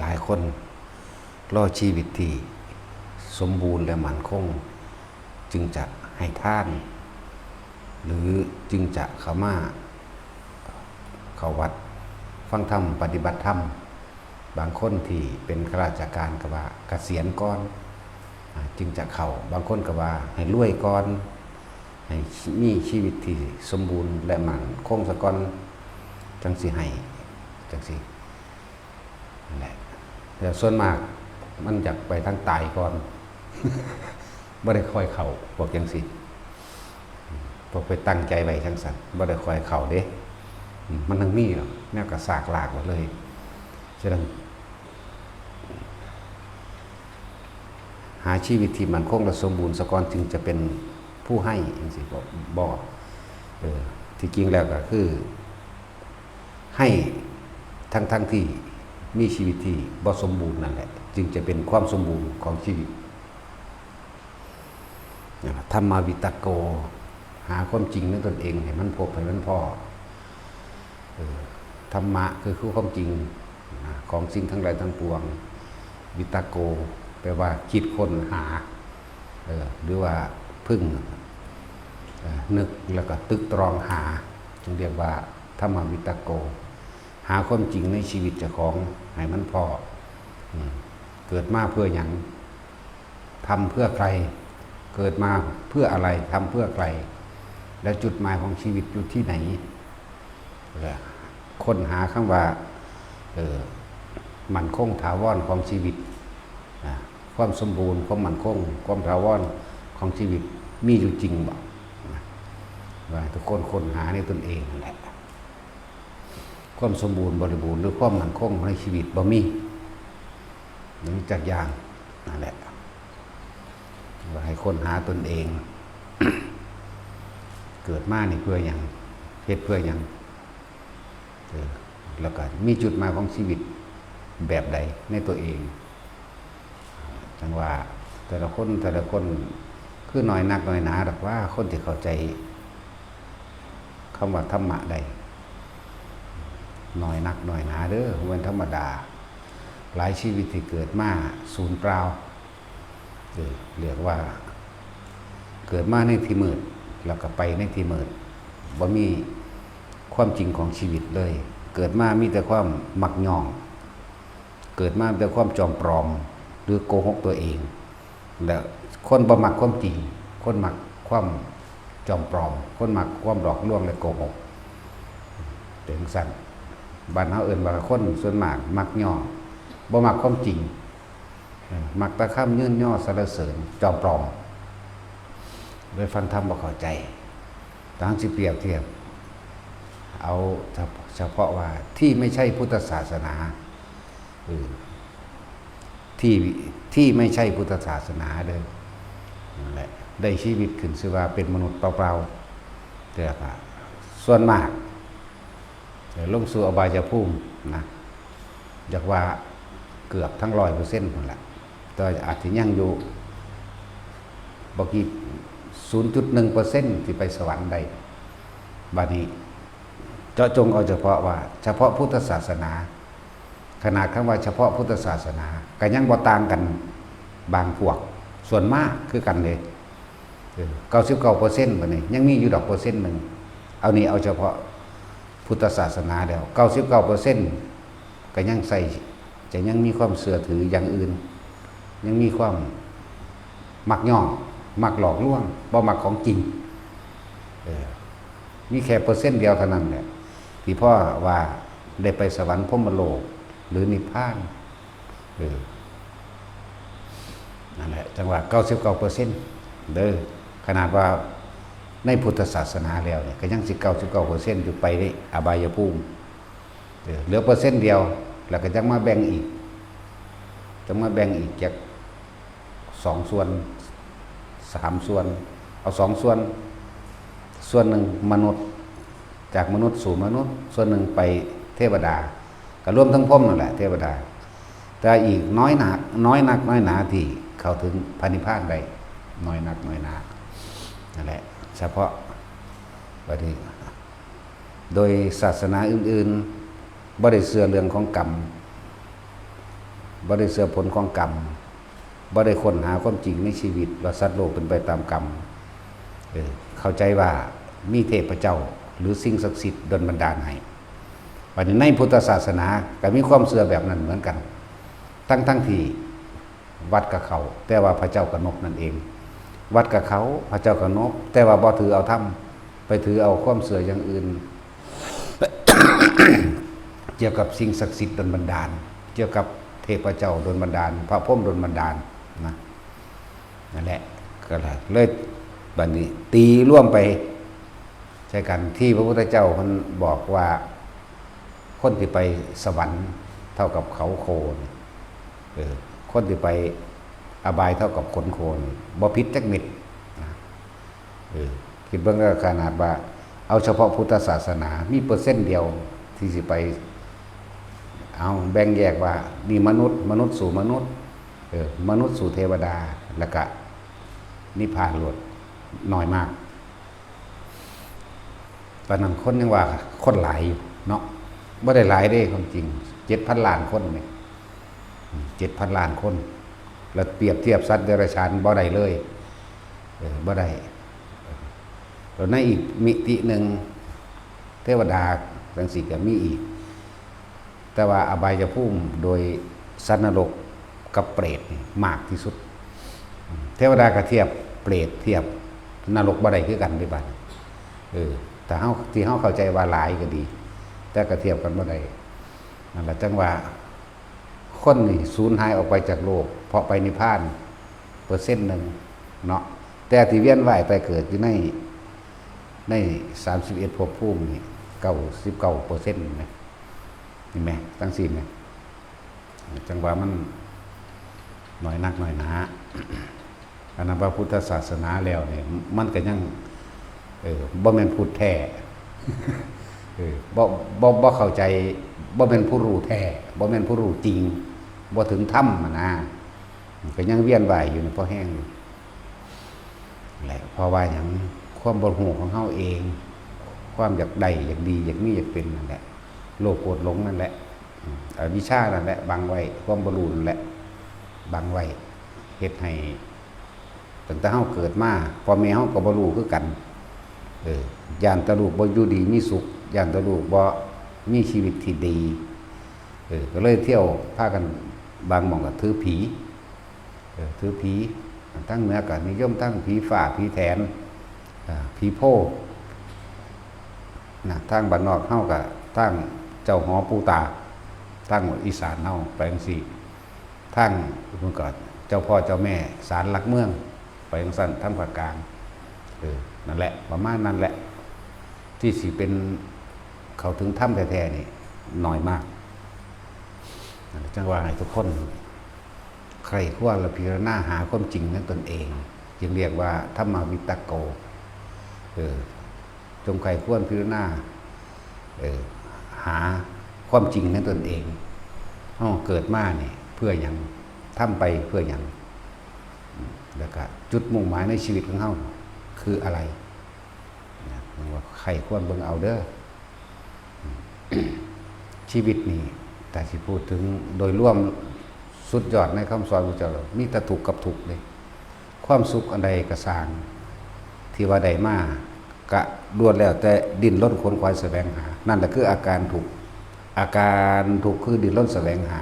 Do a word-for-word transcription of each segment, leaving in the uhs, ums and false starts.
หลายคนรอชีวิตที่สมบูรณ์และมั่นคง จึงจะให้ทาน หรือจึงจะเข้ามาเข้าวัดฟังธรรมปฏิบัติธรรม บางคนที่เป็นข้าราชการก็ว่าเกษียณก่อน อ่า จึงจะเข้า บางคนก็ว่าให้รวยก่อน ให้มีชีวิตที่สมบูรณ์และมั่นคงซะก่อน จั่งสิให้ จั่งสิ นั่นแหละ แต่ส่วนมากมันอยากไปทางตายก่อน บ่ได้ค่อยเข้า พวกจั่งซี้ พวกไปตั้งใจไว้จั่งซั้น บ่ได้ค่อยเข้าเด้ อืม มันยังมีหรอก แนวกระซากลากไว้เลย ฉะนั้น หาชีวิตที่มั่นคงและสมบูรณ์ซะก่อน จึงจะเป็นผู้ให้จั่งซี้ บ่ บ่ เออ ที่จริงแล้วก็คือ ให้ทั้งๆที่มีชีวิตที่บ่สมบูรณ์นั่นแหละ จึงจะเป็นความสมบูรณ์ของชีวิต นะ ธรรมวิตโก หาความจริงในตนเองให้มันพบให้มันพ้อ เออ ธรรมะคือ คือความจริง นะ ของสิ่งทั้งหลายทั้งปวง วิตโก แปลว่าคิดค้นหา เออ หรือว่าพึ่ง เอ่อ นึกแล้วก็ตึกตรองหา จึงเรียกว่าธรรมวิตโก หาความจริงในชีวิตเจ้าของให้มันพ้อ อืม เกิดมาเพื่อหยัง ทำเพื่อใคร เกิดมาเพื่ออะไร ทำเพื่อใคร และจุดหมายของชีวิตอยู่ที่ไหน และค้นหาคำว่า เอ่อ มั่นคงถาวรของชีวิต นะ ความสมบูรณ์ ความมั่นคง ความถาวรของชีวิตมีอยู่จริงบ่ นะ ว่าทุกคนค้นหาในตนเองนั่นแหละ ความสมบูรณ์บริบูรณ์หรือความมั่นคงในชีวิตบ่มี หนึ่งจักอย่าง นั่นแหละ ว่าให้ค้นหาตนเอง เกิดมานี่เพื่อหยัง เฮ็ดเพื่อหยัง เออ แล้วก็มีจุดหมายของชีวิตแบบใดในตัวเอง จั่งว่าแต่ละคน แต่ละคน คือน้อยนักน้อยหนาดอกว่าคนที่เข้าใจคำว่าธรรมะได้ น้อยนักน้อยหนาเด้อ บ่แม่นธรรมดา หลายชีวิตที่เกิดมาสูญเปล่า เออ เรียกว่า เกิดมาในที่มืด แล้วก็ไปในที่มืด บ่มีความจริงของชีวิตเลย เกิดมามีแต่ความมักย้อง เกิดมามีแต่ความจอมปลอม หรือโกหกตัวเอง และคนบ่มักความจริง คนมักความจอมปลอม คนมักความหลอกลวงและโกหก เป็นจั่งซั้น บ้านเฮาเอิ้นว่าคนส่วนมากมักย้อง บ่มักความจริง เออ มักแต่คำเยินยอสรรเสริญ จอมปลอม ไปฟังธรรมบ่เข้าใจ ตางสิเปรียบเทียบ เอาเฉพาะ เฉพาะว่าที่ไม่ใช่พุทธศาสนา เออ ที่ ที่ไม่ใช่พุทธศาสนาเด้อ นั่นแหละ ได้ชีวิตขึ้นชื่อว่าเป็นมนุษย์เปล่าๆ แต่ก็ส่วนมาก เออ ลงสู่อบายภูมินะ อยากว่าเกือบทั้งร้อยเปอร์เซ็นต์นั่นแหละ แต่อาจจะยังอยู่บ่กี่ ศูนย์จุดหนึ่งเปอร์เซ็นต์ ที่ไปสวรรค์ได้ บัดนี้เจาะจงเอาเฉพาะว่า เฉพาะพุทธศาสนา ขนาดคำว่าเฉพาะพุทธศาสนา ก็ยังบ่ต่างกันบางพวก ส่วนมากคือกันเด้ เออ เก้าสิบเก้าเปอร์เซ็นต์ บัดนี้ ยังมีอยู่ดอกเปอร์เซ็นต์หนึ่ง เอานี่เอาเฉพาะพุทธศาสนาแล้ว เก้าสิบเก้าเปอร์เซ็นต์ ก็ยังใส่ จะยังมีความเชื่อถืออย่างอื่น ยังมีความมักย้อง มักหลอกลวง บ่มักของจริง เออ มีแค่เปอร์เซ็นต์เดียวเท่านั้นแหละ ที่พ่อว่าได้ไปสวรรค์พรหมโลก หรือนิพพาน เออ นั่นแหละ จั่งว่า เก้าสิบเก้าเปอร์เซ็นต์ เด้อ ขนาดว่าในพุทธศาสนาแล้วเนี่ย ก็ยังสิ เก้าสิบเก้าเปอร์เซ็นต์ อยู่ไปในอบายภูมิ เออ เหลือเปอร์เซ็นต์เดียว แล้วก็จั่งมาแบ่งอีก จั่งมาแบ่งอีกจักสองส่วน สามส่วน เอาสองส่วน ส่วนหนึ่งมนุษย์ จากมนุษย์สู่มนุษย์ ส่วนหนึ่งไปเทวดา ก็รวมทั้งพรหมนั่นแหละ เทวดา แต่อีกน้อยหนา น้อยนักน้อยหนาที่เข้าถึงพระนิพพานได้ น้อยนักน้อยหนา นั่นแหละ เฉพาะ บัดนี้ โดยศาสนาอื่นๆ บ่ได้เชื่อเรื่องของกรรม บ่ได้เชื่อผลของกรรม บ่ได้ค้นหาความจริงในชีวิตว่าสัตว์โลกเป็นไปตามกรรม เออ เข้าใจว่ามีเทพเจ้าหรือสิ่งศักดิ์สิทธิ์ดลบันดาลให้ บัดนี้ในพุทธศาสนาก็มีความเชื่อแบบนั้นเหมือนกัน ทั้งๆที่วัดก็เข้า แต่ว่าพระเจ้าก็นบนั่นเอง วัดก็เข้า พระเจ้าก็นบ แต่ว่าบ่ถือเอาธรรม ไปถือเอาความเชื่ออย่างอื่น เกี่ยวกับสิ่งศักดิ์สิทธิ์ดลบันดาล เกี่ยวกับเทพเจ้าดลบันดาล พระพรหมดลบันดาลนะ นั่นแหละ ก็เลย บัดนี้ตีรวมไปใส่กัน ที่พระพุทธเจ้าเพิ่นบอกว่า คนที่ไปสวรรค์เท่ากับเขาโคนี่ เออ คนที่ไปอบายเท่ากับขนโคนี่ บ่ผิดจักเม็ดนะ เออ คิดเบิ่งก็ขนาดว่า เอาเฉพาะพุทธศาสนา มีเปอร์เซ็นต์เดียวที่สิไป เอาแบ่งแยกว่า นี่มนุษย์ มนุษย์สู่มนุษย์ เออ มนุษย์สู่เทวดา แล้วก็นิพพานโลด น้อยมาก ปานนั้นคนยังว่าคนหลายอยู่เนาะ บ่ได้หลายเด้ความจริง เจ็ดพันล้านคนนี่ อืม เจ็ดพันล้านคน แล้วเปรียบเทียบสัตว์เดรัจฉานบ่ได้เลย เออ บ่ได้ แล้วในอีกมิติหนึ่ง เทวดาจังซี้ก็มีอีก แต่ว่าอบายภูมิโดยสัตว์นรกกับเปรตนี่มากที่สุด เทวดาก็เทียบเปรตเทียบนรกบ่ได้คือกันเด้บัด เออ แต่เฮา ที่เฮาเข้าใจว่าหลายก็ดี แต่ก็เทียบกันบ่ได้ นั่นล่ะจั่งว่า คนนี่สูญหายออกไปจากโลก เพราะไปนิพพานเปอร์เซ็นต์หนึ่งเนาะ แต่ที่เวียนว่ายตายเกิดอยู่ใน ในสามสิบเอ็ดภพภูมินี่ เก้าสิบเก้าเปอร์เซ็นต์นะ เห็นไหม จังซี้นะ จั่งว่ามันน้อยนักน้อยหนา อันนั้นว่าพุทธศาสนาแล้วเนี่ย มันก็ยัง เออ บ่แม่นพุทธแท้ เออ บ่ บ่ บ่เข้าใจ บ่แม่นผู้รู้แท้ บ่แม่นผู้รู้จริง บ่ถึงธรรมหั้นนะ ก็ยังเวียนว่ายอยู่นี่พอแฮงอยู่แหละ เพราะว่าหยัง ความบ่รู้ของเฮาเอง ความอยากได้ อยากดี อยากมี อยากเป็นนั่นแหละ โลภโกรธหลงนั่นแหละ อืม อวิชชานั่นแหละ บังไว้ ความบ่รู้นั่นแหละ บังไว้ เฮ็ดให้ ตั้งแต่เฮาเกิดมา พ่อแม่เฮาก็บ่รู้คือกัน เออ ย้านแต่ลูกบ่อยู่ดีมีสุข ย้านแต่ลูกบ่มีชีวิตที่ดี เออ ก็เลยเที่ยวพากัน บางหม่องก็ถือผี เออ ถือผี ทางเหนือก็นิยมทั้งผีฟ้า ผีแถน อ่า ผีโพธิ์ นะ ทางบ้านนอกเฮาก็ทางเจ้าหอปู่ตา ทางอีสานเฮาไปจั่งซี้ ทางพุ้นก็เจ้าพ่อเจ้าแม่ศาลหลักเมือง ไปจั่งซั้น ทางภาคกลาง เออ นั่นแหละ ประมาณนั้นแหละ ที่สิเป็นเข้าถึงธรรมแท้ๆนี่น้อยมาก นั่นแหละ จั่งว่าให้ทุกคนใคร่ครวญและพิจารณาหาความจริงในตนเอง จึงเรียกว่าธรรมวิตโก เออ จงใคร่ครวญพิจารณา เออ หาความจริงในตนเอง เฮาเกิดมานี่เพื่อหยัง ทำไปเพื่อหยัง อืม แล้วก็จุดมุ่งหมายในชีวิตของเฮาคืออะไร นะ เรียกว่าใคร่ครวญเบิ่งเอาเด้อ อืม ชีวิตนี่ ถ้าสิพูดถึงโดยรวมสุดยอดในคำสอนพระเจ้า มีแต่ทุกข์กับทุกข์เด้ ความสุขอันใดก็ซ่าง ที่ว่าได้มา ก็ล้วนแล้วแต่ดิ้นรนขวนขวายแสวงหา นั่นแหละคืออาการทุกข์ อาการทุกข์คือดิ้นรนแสวงหา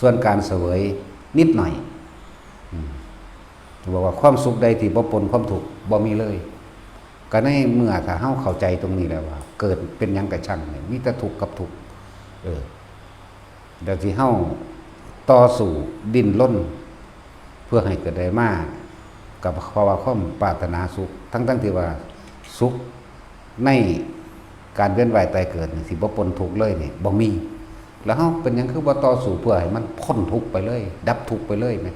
ส่วนการเสวยนิดหน่อย อืม บอกว่าความสุขใดที่บ่ปนความทุกข์ บ่มีเลย ก็ในเมื่อถ้าเฮาเข้าใจตรงนี้แล้วว่า เกิดเป็นหยังก็ช่างเนี่ย มีแต่ทุกข์กับทุกข์ เออ แล้วที่เฮาต่อสู้ดิ้นรน เพื่อให้เกิดได้มา ก็เพราะว่าความปรารถนาสุข ทั้งๆที่ว่าสุขในการเวียนว่ายตายเกิดนี่ สิบ่ปนทุกข์เลยนี่ บ่มี แล้วเฮาเป็นหยังคือบ่ต่อสู้เพื่อให้มันพ้นทุกข์ไปเลย ดับทุกข์ไปเลยแหม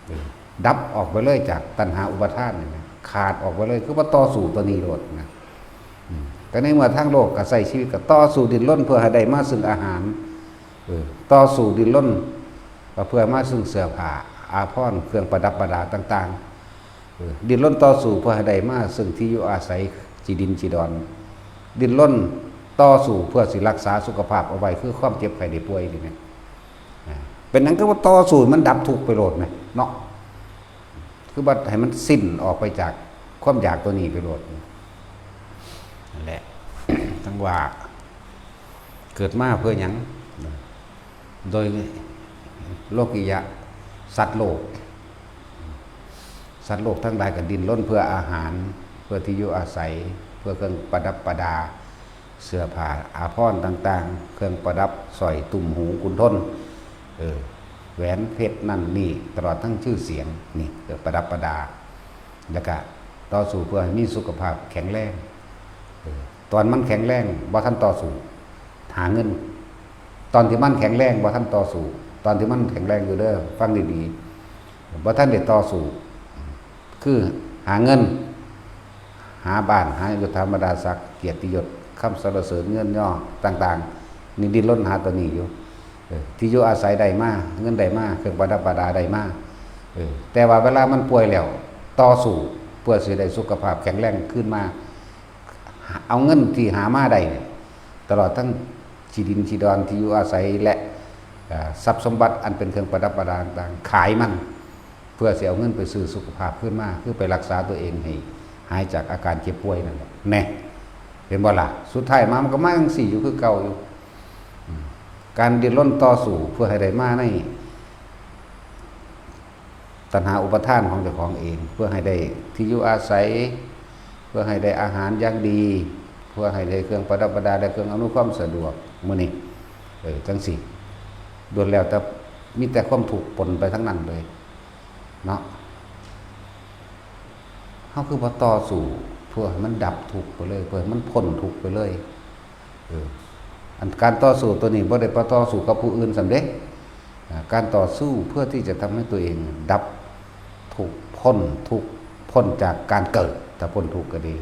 เออ ดับออกไปเลยจากตัณหาอุปาทานนี่นะ ขาดออกไปเลย คือว่าต่อสู้ตัวนี้โลดนะ อืม ก็ในเมื่อทางโลกก็ใช้ชีวิตก็ต่อสู้ดิ้นรนเพื่อให้ได้มาซึ่งอาหาร เออ ต่อสู้ดิ้นรนก็เพื่อมาซึ่งเสื้อผ้า อาภรณ์ เครื่องประดับประดาต่างๆ เออ ดิ้นรนต่อสู้เพื่อให้ได้มาซึ่งที่อยู่อาศัย จีดินจีดอน ดิ้นรนต่อสู้เพื่อสิรักษาสุขภาพเอาไว้ คือความเจ็บไข้ได้ป่วยนี่นะ อ่า เป็นหยังคือบ่ต่อสู้มันดับทุกข์ไปโลดแหมเนาะ คือบ่ให้มันสิ้นออกไปจากความอยากตัวนี้ไปโลด นั่นแหละ จั่งว่า เกิดมาเพื่อหยัง โดยโลกิยะ สัตว์โลก สัตว์โลกทั้งหลายก็ดิ้นรนเพื่ออาหาร เพื่อที่อยู่อาศัย เพื่อเครื่องประดับประดา เสื้อผ้าอาภรณ์ต่างๆ เครื่องประดับสร้อยตุ้มหูขุนทน เออ แหวนเพชรนั่นนี่ ตลอดทั้งชื่อเสียง นี่ เครื่องประดับประดา แล้วก็ต่อสู้เพื่อให้มีสุขภาพแข็งแรง เออ ตอนมันแข็งแรง บ่ทันต่อสู้ หาเงิน ตอนที่มันแข็งแรง บ่ทันต่อสู้ ตอนที่มันแข็งแรงอยู่เด้อ ฟังดีๆ บ่ทันได้ต่อสู้ คือหาเงิน หาบ้าน หายศถาบรรดาศักดิ์ เกียรติยศ คำสรรเสริญ เงินยอต่างๆ นี่ดิ้นรนหาตัวนี้อยู่ เออ ที่อยู่อาศัยได้มา เงินได้มา เครื่องประดับประดาได้มา เออ แต่ว่าเวลามันป่วยแล้ว ต่อสู้เพื่อสิได้สุขภาพแข็งแรงคืนมา เอาเงินที่หามาได้เนี่ย ตลอดทั้งที่ดินที่ดอน ที่อยู่อาศัย และ เอ่อ ทรัพย์สมบัติอันเป็นเครื่องประดับประดาต่างๆ ขายมัน เพื่อสิเอาเงินไปซื้อสุขภาพคืนมา คือไปรักษาตัวเองให้หายจากอาการเจ็บป่วยนั่นแหละ แน่ เห็นบ่ล่ะ สุดท้ายมามันก็มาจั่งซี้อยู่คือเก่าอยู่ อืม การดิ้นรนต่อสู้เพื่อให้ได้มาใน ตัณหาอุปาทานของเจ้าของเอง เพื่อให้ได้ที่อยู่อาศัย เพื่อให้ได้อาหารอย่างดี เพื่อให้ได้เครื่องประดับประดาและเครื่องอำนวยความสะดวก มื้อนี้ เออ จั่งซี้ ล้วนแล้วแต่มีแต่ความทุกข์ปนไปทั้งนั้นเลย เนาะ เฮาคือบ่ต่อสู้เพื่อให้มันดับทุกข์ไปเลย เพื่อให้มันพ้นทุกข์ไปเลย เออ อันการต่อสู้ตัวนี้บ่ได้ไปต่อสู้กับผู้อื่นซ้ำเด้ อ่า การต่อสู้เพื่อที่จะทำให้ตัวเองดับทุกข์ พ้นทุกข์ พ้นจากการเกิด ถ้าพ้นทุกข์ก็ดี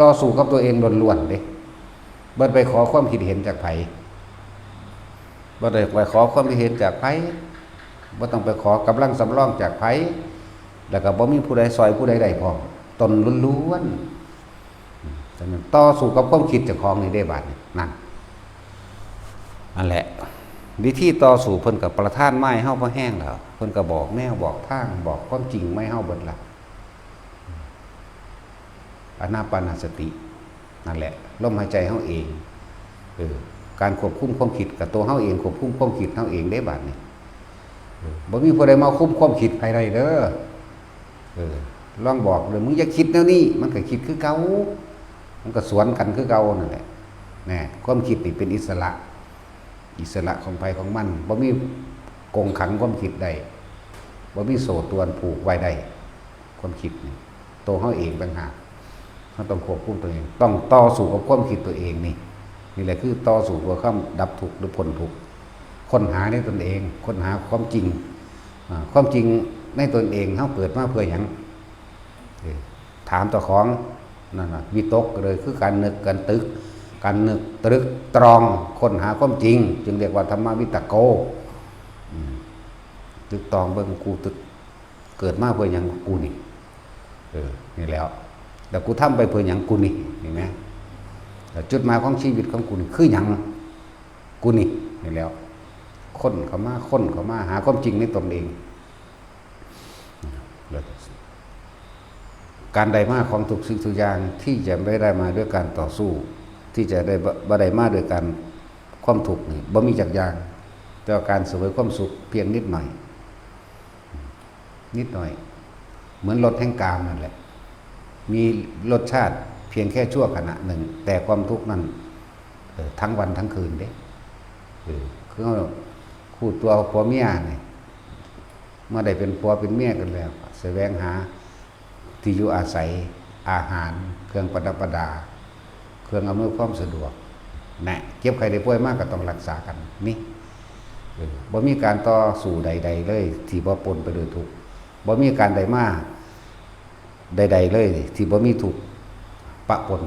ต่อสู้กับตัวเองล้วนๆเด้ บ่ไปขอความคิดเห็นจากไผ บ่ได้ไปขอความคิดเห็นจากไผ บ่ต้องไปขอกำลังสำรองจากไผ แล้วก็บ่มีผู้ใดซ่อยผู้ใดได้พร้อม ตนล้วนๆ อืม ฉะนั้นต่อสู้กับความคิดเจ้าของนี่เด้ บาดนี้ นั่น นั่นแหละ วิธีต่อสู้เพิ่นก็ประทานมาให้เฮาพอแฮงแล้ว เพิ่นก็บอกแนวบอกทาง บอกความจริงมาให้เฮาเบิดละ อานาปานสติ นั่นแหละ ลมหายใจเฮาเอง เออ การควบคุมความคิดก็ตัวเฮาเอง ควบคุมความคิดเฮาเองเด้ บาดนี้ เออ บ่มีผู้ใดมาคุมความคิดไผได้เด้อ เออ ลองบอกเลย มึงอย่าคิดแนวนี้ มันก็คิดคือเก่า มันก็สวนกันคือเก่านั่นแหละ แน่ ความคิดนี่เป็นอิสระ อิสระของไผของมัน บ่มีกรงขังความคิดได้ บ่มีโซ่ตรวนผูกไว้ได้ ความคิดนี่ ตัวเฮาเองต่างหาก เฮาต้องควบคุมตัวเอง ต้องต่อสู้กับความคิดตัวเองนี่ นี่แหละคือต่อสู้เพื่อความดับทุกข์หรือพ้นทุกข์ ค้นหาในตนเอง ค้นหาความจริง อ่า ความจริงในตนเอง เฮาเกิดมาเพื่อหยัง เออ ถามเจ้าของ นั่นน่ะ วิตกเลยคือการนึก การตึก การนึกตรึกตรอง ค้นหาความจริง จึงเรียกว่าธรรมวิตโก อืม ตึกตรองเบิ่ง กูตึก เกิดมาเพื่อหยังกูนี่ เออ นี่แหล้ว แล้วกูทำไปเพื่อหยังกูนี่ เห็นไหม แล้วจุดหมายของชีวิตของกูนี่คือหยัง กูนี่ นี่แหล้ว ค้นเข้ามา ค้นเข้ามา หาความจริงในตนเอง แล้วการได้มาของทุกสิ่งทุกอย่างที่จะไม่ได้มาด้วยการต่อสู้ ที่จะได้บ่ บ่ได้มาด้วยการ ความทุกข์นี่บ่มีจักอย่าง แต่ว่าการเสวยความสุขเพียงนิดหน่อย นิดหน่อย เหมือนรสแห่งกามนั่นแหละ มีรสชาติเพียงแค่ชั่วขณะหนึ่ง แต่ความทุกข์นั่น เออ ทั้งวันทั้งคืนเด้ เออ คือคู่ตัวผัวเมียนี่ เมื่อได้เป็นผัวเป็นเมียกันแล้ว แสวงหาที่อยู่อาศัย อาหาร เครื่องประดับประดา เครื่องอำนวยความสะดวก นะ เจ็บไข้ได้ป่วยมาก็ต้องรักษากัน นี่ เออ บ่มีการต่อสู้ใดๆเลย ที่บ่ปนไปด้วยทุกข์ บ่มีการได้มาใดๆเลย ที่บ่มีทุกข์ปะปน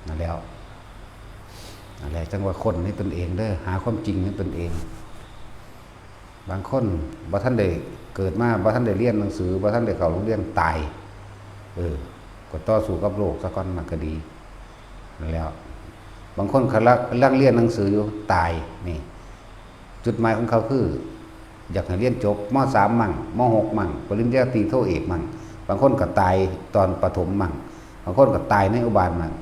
นั่นแหล้ว นั่นแหละ จั่งว่าค้นในตนเองเด้อ หาความจริงในตนเอง บางคนบ่ทันได้เกิดมา บ่ทันได้เรียนหนังสือ บ่ทันได้เข้าโรงเรียน ตาย เออ ก็ต่อสู้กับโลกซะก่อน มันก็ดี นั่นแหล้ว บางคนกำลัง กำลังเรียนหนังสืออยู่ ตาย นี่ จุดหมายของเขาคือ อยากให้เรียนจบ ม.สาม มั่ง ม.หก มั่ง ปริญญาตรีโทเอกมั่ง บางคนก็ตายตอนประถมมั่ง บางคนก็ตายในอนุบาลมั่ง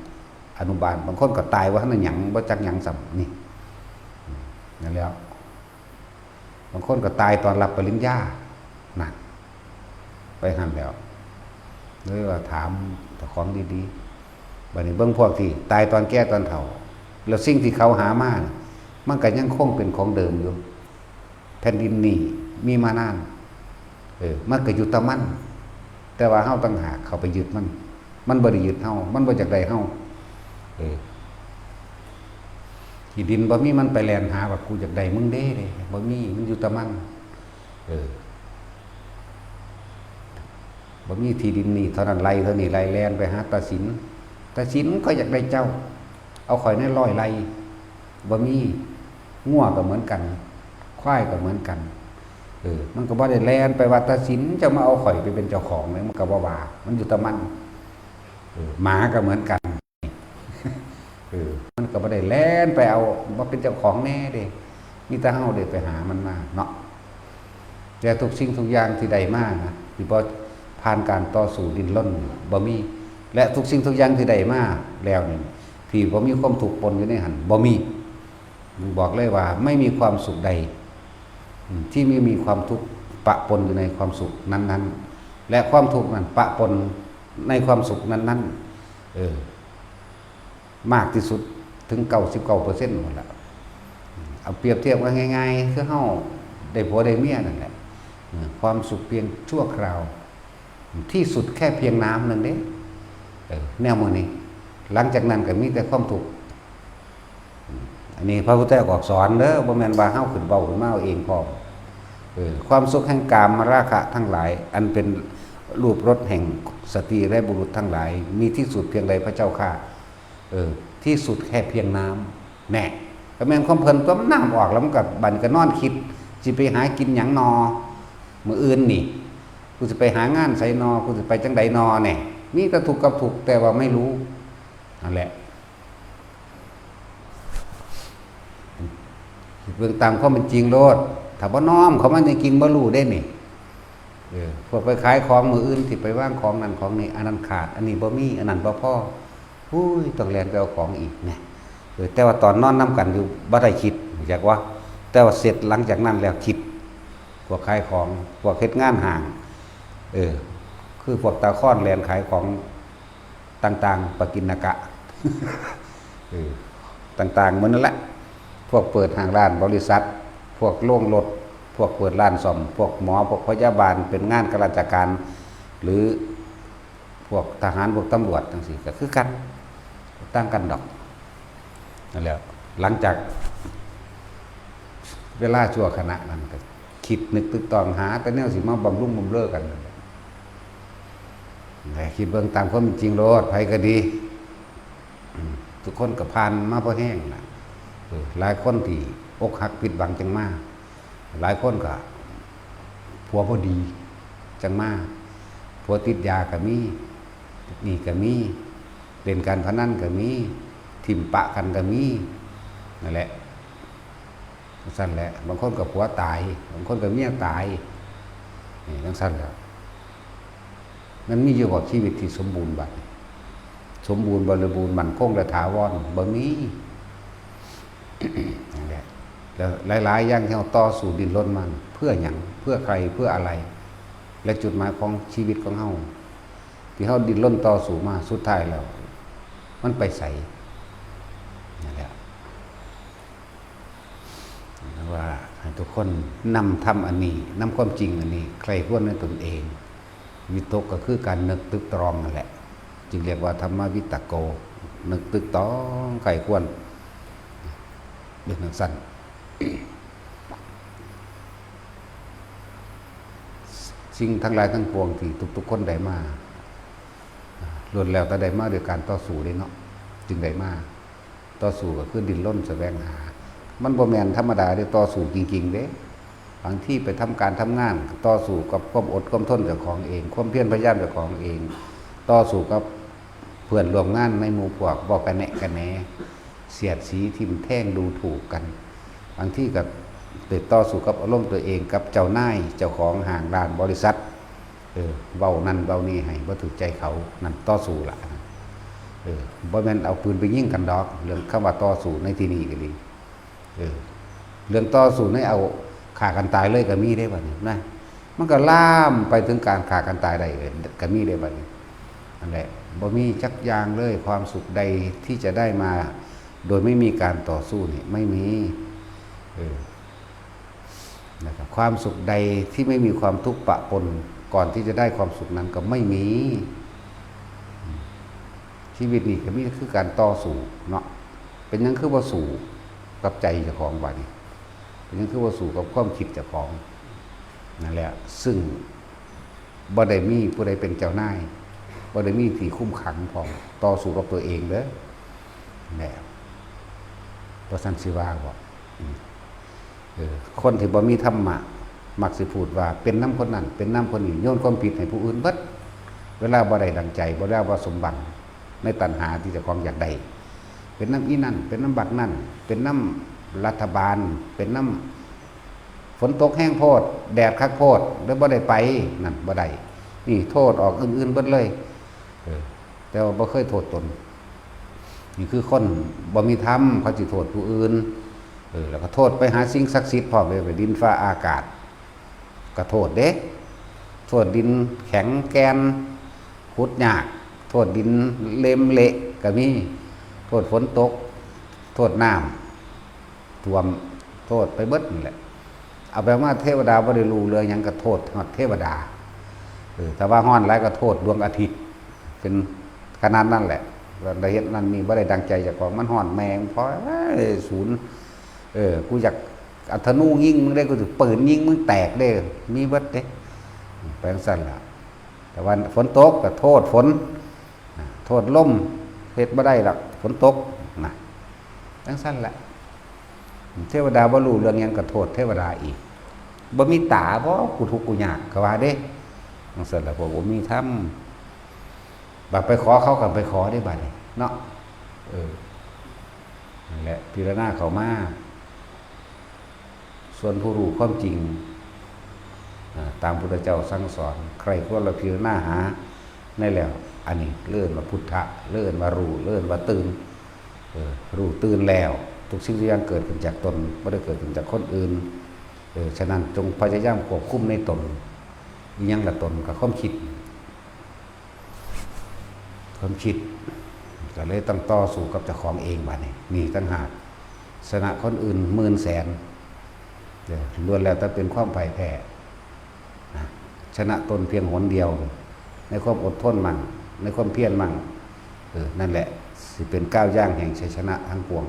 อนุบาล บางคนก็ตายว่าทันได้หยัง บ่จักหยังซ้ำ นี่ นั่นแหล้ว บางคนก็ตายตอนรับปริญญา นั่น ไปหั่นแหล้ว เลยว่าถามเจ้าของดีๆ บัดนี้เบิ่งพวกที่ตายตอนแก่ตอนเฒ่า แล้วสิ่งที่เขาหามาน่ะ มันก็ยังคงเป็นของเดิมอยู่ แผ่นดินนี้มีมานาน เออ มันก็อยู่แต่มัน แต่ว่าเฮาต่างหากเข้าไปยึดมัน มันบ่ได้ยึดเฮา มันบ่อยากได้เฮา เออ ที่ดินบ่มีมันไปแล่นหาว่ากูอยากได้มึงเด้ เด้ บ่มี มันอยู่แต่มัน เออ บ่มีที่ดินนี่เท่านั้นไร่เท่านี้ไร่ แล่นไปหาตาสิน ตาสิน ข้อยอยากได้เจ้า เอาข้อยแหน่ร้อยไร่ บ่มี งัวก็เหมือนกัน ควายก็เหมือนกัน เออ มันก็บ่ได้แล่นไปว่าตาสิน เจ้ามาเอาข้อยไปเป็นเจ้าของเลย มันก็บ่ว่า มันอยู่แต่มัน เออ หมาก็เหมือนกัน เออ มันก็บ่ได้แล่นไปเอามาเป็นเจ้าของแหน่เด้ มีแต่เฮาเด้ไปหามันมาเนาะ แต่ทุกสิ่งทุกอย่างที่ได้มานะ ที่บ่ผ่านการต่อสู้ดิ้นรน บ่มี และทุกสิ่งทุกอย่างที่ได้มาแล้วนี่ ที่บ่มีความทุกข์ปนอยู่ในหั้น บ่มี มันบอกเลยว่าไม่มีความสุขใด อืม ที่ไม่มีความทุกข์ปะปนอยู่ในความสุขนั้นๆ และความทุกข์นั้นปะปนในความสุขนั้นๆ เออ มากที่สุดถึง เก้าสิบเก้าเปอร์เซ็นต์ หมดละ เอาเปรียบเทียบกันง่ายๆ คือเฮาได้ผัวได้เมียนั่นแหละ เออ ความสุขเพียงชั่วคราว ที่สุดแค่เพียงน้ำหนึ่งเด้ เออ แนวมื้อนี้ หลังจากนั้นก็มีแต่ความทุกข์ อืม อันนี้พระพุทธเจ้าก็สอนเด้อ บ่แม่นว่าเฮาขึ้นเว้าขึ้นมาเอาเองพร้อม เออ ความสุขแห่งกามราคะทั้งหลาย อันเป็นรูปรสแห่งสตรีและบุรุษทั้งหลาย มีที่สุดเพียงใดพระเจ้าข้า เออ ที่สุดแค่เพียงน้ำ แน่ ก็แม่นความเพิ่นตัวมันน้ำออกแล้วมันก็บัดนี้ก็นอนคิด สิไปหากินหยังนอ มื้ออื่นนี่ กูสิไปหางานไสนอ กูสิไปจั่งใดนอ แน่ มีแต่ทุกข์กับทุกข์ แต่ว่าไม่รู้ นั่นแหละ คิดเบิ่งตามความเป็นจริงโลด ถ้าบ่น้อมเข้ามาจริงๆ บ่รู้เด้นี่ เออ พวกไปขายของมื้ออื่น สิไปวางของนั่นของนี่ อันนั้นขาด อันนี้บ่มี อันนั้นบ่พอ อุ้ย ต้องแล่นไปเอาของอีกแน่ เออ แต่ว่าตอนนอนนำกันอยู่ บ่ได้คิด รู้จักวะ แต่ว่าเสร็จหลังจากนั้นแล้วคิด พวกขายของ พวกเฮ็ดงานห้าง เออ คือพวกตาคอนแล่นขายของต่างๆ ปกิณกะ เออ ต่างๆ หมดนั่นแหละ พวกเปิดห้างร้านบริษัท พวกโรงรถ พวกเปิดร้านซ่อม พวกหมอ พวกพยาบาล เป็นงานข้าราชการ หรือพวกทหาร พวกตำรวจจั่งซี้ ก็คือกัน ต่างกันดอก นั่นแหละ หลังจากเวลาชั่วขณะนั้นก็คิดนึกตึกตองหาแต่แนวสิมาบำรุงบำเรอกันนั่นแหละ แต่คิดเบิ่งตามความเป็นจริงโลด ไผก็ดี อืม ทุกคนก็ผ่านมาพอแห้งล่ะ เออ หลายคนที่อกหักผิดหวังจั่งมา หลายคนก็ผัวบ่ดีจั่งมา ผัวติดยาก็มี ติดหนี้ก็มี เล่นการพนันก็มี ถิ่มปะกันก็มี นั่นแหละ จั่งซั้นแหละ บางคนก็ผัวตาย บางคนก็เมียตาย นี่จั่งซั้นแหละ มันมีอยู่บ่ชีวิตที่สมบูรณ์บัดนี้ สมบูรณ์บริบูรณ์มั่นคงและถาวร บ่มี นั่นแหละ แล้วหลายๆ อย่างที่เฮาต่อสู้ดิ้นรนมา เพื่อหยัง เพื่อใคร เพื่ออะไร และจุดหมายของชีวิตของเฮา ที่เฮาดิ้นรนต่อสู้มา สุดท้ายแล้ว มันไปไส นั่นแหละ ว่าให้ทุกคนนำธรรมอันนี้ นำความจริงอันนี้ ใคร่ครวญในตนเอง วิตกก็คือการนึกตึกตรองนั่นแหละ จึงเรียกว่าธรรมวิตโก นึกตึกตรองใคร่ครวญ เป็นจั่งซั้น สิ่งทั้งหลายทั้งปวงที่ทุกๆ คนได้มา ล้วนแล้วแต่ได้มาด้วยการต่อสู้เด้เนาะ จึงได้มา ต่อสู้ก็คือดิ้นรนแสวงหา มันบ่แม่นธรรมดาเด้ ต่อสู้จริงๆ เด้ บางทีไปทำการทำงาน ต่อสู้กับความอดความทนเจ้าของเอง ความเพียรพยายามเจ้าของเอง ต่อสู้กับเพื่อนร่วมงานในหมู่พวก เว้ากะแนะกะแหน เสียดสีทิ่มแทงดูถูกกัน บางทีก็ ไปต่อสู้กับอารมณ์ตัวเอง กับเจ้านาย เจ้าของห้างร้าน บริษัท เออ เว้านั่นเว้านี่ให้บ่ถูกใจเขา นั่นต่อสู้ละ เออ บ่แม่นเอาปืนไปยิงกันดอก เรื่องคำว่าต่อสู้ในที่นี้ก็ดี เออ เรื่องต่อสู้ในเอาฆ่ากันตายเลยก็มีเด้บัดนี้นะ มันก็ลามไปถึงการฆ่ากันตายได้เลย ก็มีเด้บัดนี้ นั่นแหละ บ่มีจักอย่างเลย ความสุขใดที่จะได้มาโดยไม่มีการต่อสู้นี่ไม่มี เออ นะครับ ความสุขใดที่ไม่มีความทุกข์ปะปน ก่อนที่จะได้ความสุขนั้นก็ไม่มี ชีวิตนี่ก็มีคือการต่อสู้เนาะ เป็นหยังคือบ่สู้กับใจเจ้าของบัดนี้ เป็นหยังคือบ่สู้กับความคิดเจ้าของ นั่นแหละ ซึ่งบ่ได้มีผู้ใดเป็นเจ้านาย บ่ได้มีที่คุมขังพร้อม ต่อสู้กับตัวเองเด้อ แหละ บ่ซั้นสิว่าบ่ อืม เออ คนที่บ่มีธรรมะ มักสิพูดว่าเป็นนำคนนั้น เป็นนำคนนี้ โยนความผิดให้ผู้อื่นเบิด เวลาบ่ได้ดังใจ เวลาบ่สมหวังในตัณหาที่เจ้าของอยากได้ เป็นนำอีนั่น เป็นนำบักนั่น เป็นนำรัฐบาล เป็นนำฝนตกแฮงโพด แดดคักโพด เลยบ่ได้ไป นั่นบ่ได้ นี่โทษออกอื่นๆเบิดเลย เออ แต่ว่าบ่เคยโทษตน นี่คือคนบ่มีธรรม เขาสิโทษผู้อื่น เออ แล้วก็โทษไปหาสิ่งศักดิ์สิทธิ์พร้อมเลย ไปดินฟ้าอากาศ ก็โทษเด้ โทษดินแข็งแกน ขุดยาก โทษดินเล็มเละก็มี โทษฝนตก โทษน้ำท่วม โทษไปเบิดนั่นแหละ เอาไปมาเทวดาบ่ได้รู้เรื่องหยังก็โทษฮอดเทวดา เออ ถ้าว่าฮ้อนหลายก็โทษดวงอาทิตย์ เป็นขนาดนั้นแหละ ได้เฮ็ดนั่นนี่บ่ได้ดังใจเจ้าของ มันฮ้อนแม่งพอ เอ้ย ศูนย์ เออ กูอยากเอาธนูยิงมึงได้ กูสิปืนยิงมึงแตกเด้ มีเบิดเด้ ไปจั่งซั้นล่ะ แต่ว่าฝนตกก็โทษฝน โทษลม เฮ็ดบ่ได้ดอก ฝนตก นะ จั่งซั้นแหละ เทวดาบ่รู้เรื่องหยังก็โทษเทวดาอีก บ่มีตาบ่ กูทุกข์กูยาก ก็ว่าเด้ จั่งซั้นล่ะ พวกบ่มีธรรม บัดไปขอเขาก็ไปขอได้บัดนี้เนาะ เออ นั่นแหละ พิจารณาเข้ามา ส่วนผู้รู้ความจริง อ่า ตามพุทธเจ้าสั่งสอน ใคร่ครวญและพิจารณาหาในแล้ว อันนี้เอิ้นว่าพุทธะ เอิ้นว่ารู้ เอิ้นว่าตื่น เออ รู้ตื่นแล้ว ทุกสิ่งทุกอย่างเกิดขึ้นจากตน บ่ได้เกิดขึ้นจากคนอื่น เออ ฉะนั้นจงพยายามควบคุมในตน อิหยังละตน ก็ความคิด ความคิด ก็เลยต้องต่อสู้กับเจ้าของเองบัดนี้ นี่ต่างหาก ชนะคนอื่นหมื่นแสน เออ ล้วนแล้วแต่เป็นความพ่ายแพ้ นะ ชนะตนเพียงหนเดียว ในความอดทนมั่ง ในความเพียรมั่ง เออ นั่นแหละ สิเป็นก้าวย่างแห่งชัยชนะทั้งปวง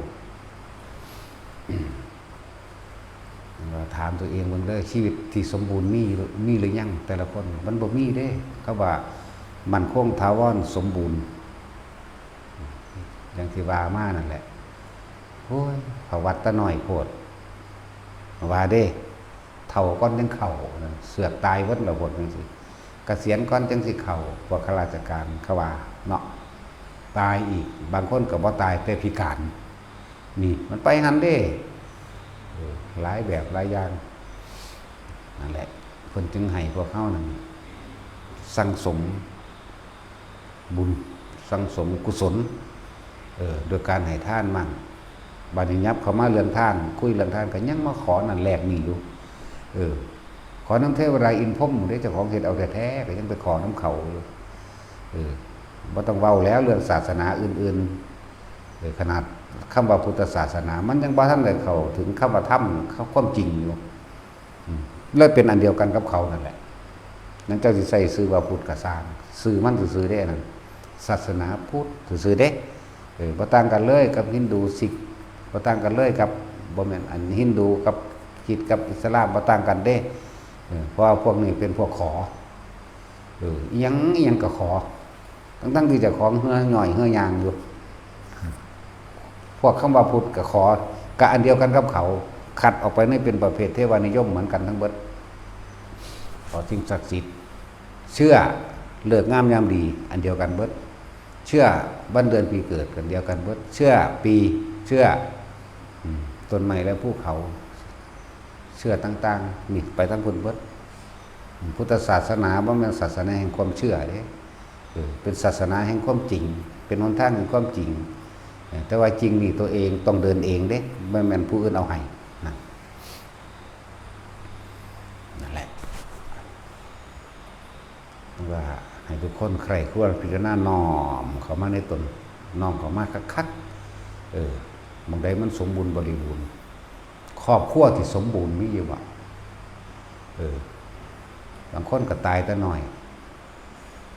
ถามตัวเองเบิ่งเด้อ ชีวิตที่สมบูรณ์มี มีหรือยังแต่ละคน มันบ่มีเด้ คำว่ามั่นคงถาวรสมบูรณ์ อย่างที่ว่ามานั่นแหละ โอ้ย ประวัติตาน้อยโพด ว่าเด้ เฒ่าก่อนจั่งเข้า เสือกตายเบิดแล้วโพดจั่งซี้ เกษียณก่อนจั่งสิเข้า พวกข้าราชการเขาว่าเนาะ ตายอีก บางคนก็บ่ตายแต่พิการ นี่มันไปหั่นเด้ เออ หลายแบบหลายอย่าง นั่นแหละ เพิ่นจึงให้พวกเฮานั่นสั่งสมบุญ สั่งสมกุศล เออ โดยการให้ทานมั่ง บัดนี้ยับเข้ามาเรื่องทาน คุยเรื่องทานก็ยังมาขอนั่นแลกนี่อยู่ เออ ขอนำเทวดาอินทร์พรหมเด้ เจ้าของเฮ็ดเอาแท้ๆ ก็ยังไปขอนำเขาอยู่ เออ บ่ต้องเว้าแล้วเรื่องศาสนาอื่นๆ เออ ขนาดคำว่าพุทธศาสนา มันยังบ่ทันได้เข้าถึงคำว่าธรรม ความจริงอยู่ อืม เลยเป็นอันเดียวกันกับเขานั่นแหละ นั่นเจ้าสิใส่ชื่อว่าพุทธก็ซ่าง ชื่อมันซื่อๆเด้นั่น ศาสนาพุทธซื่อๆเด้ เออ บ่ต่างกันเลยกับฮินดู ซิก บ่ต่างกันเลยกับ บ่แม่น อันฮินดูกับคริสต์กับอิสลามบ่ต่างกันเด้ เออ เพราะว่าพวกนี้เป็นพวกขอ เออ อิหยังอิหยังก็ขอ ทั้งๆที่เจ้าของเฮือย่อยเฮือย่างอยู่ พวกคำว่าพุทธก็ขอ กะอันเดียวกันกับเขา คัดออกไปในเป็นประเภทเทวานิยมเหมือนกันทั้งเบิด ขอสิ่งศักดิ์สิทธิ์ เชื่อฤกษ์งามยามดี อันเดียวกันเบิด เชื่อวันเดือนปีเกิด อันเดียวกันเบิด เชื่อปี เชื่อ อืม ต้นไม้และภูเขา เชื่อต่างๆ นี่ไปทั้งพุ้นเบิด พุทธศาสนาบ่แม่นศาสนาแห่งความเชื่อเด้ เออ เป็นศาสนาแห่งความจริง เป็นหนทางแห่งความจริง เออ แต่ว่าจริงนี่ตัวเองต้องเดินเองเด้ บ่แม่นผู้อื่นเอาให้นะ นั่นแหละ ว่าให้ทุกคนใคร่ครวญพิจารณาน้อมเข้ามาในตน น้อมเข้ามาคักๆ เออ หม่องใดมันสมบูรณ์บริบูรณ์ ครอบครัวที่สมบูรณ์มีอยู่บ่ เออ บางคนก็ตายแต่น้อย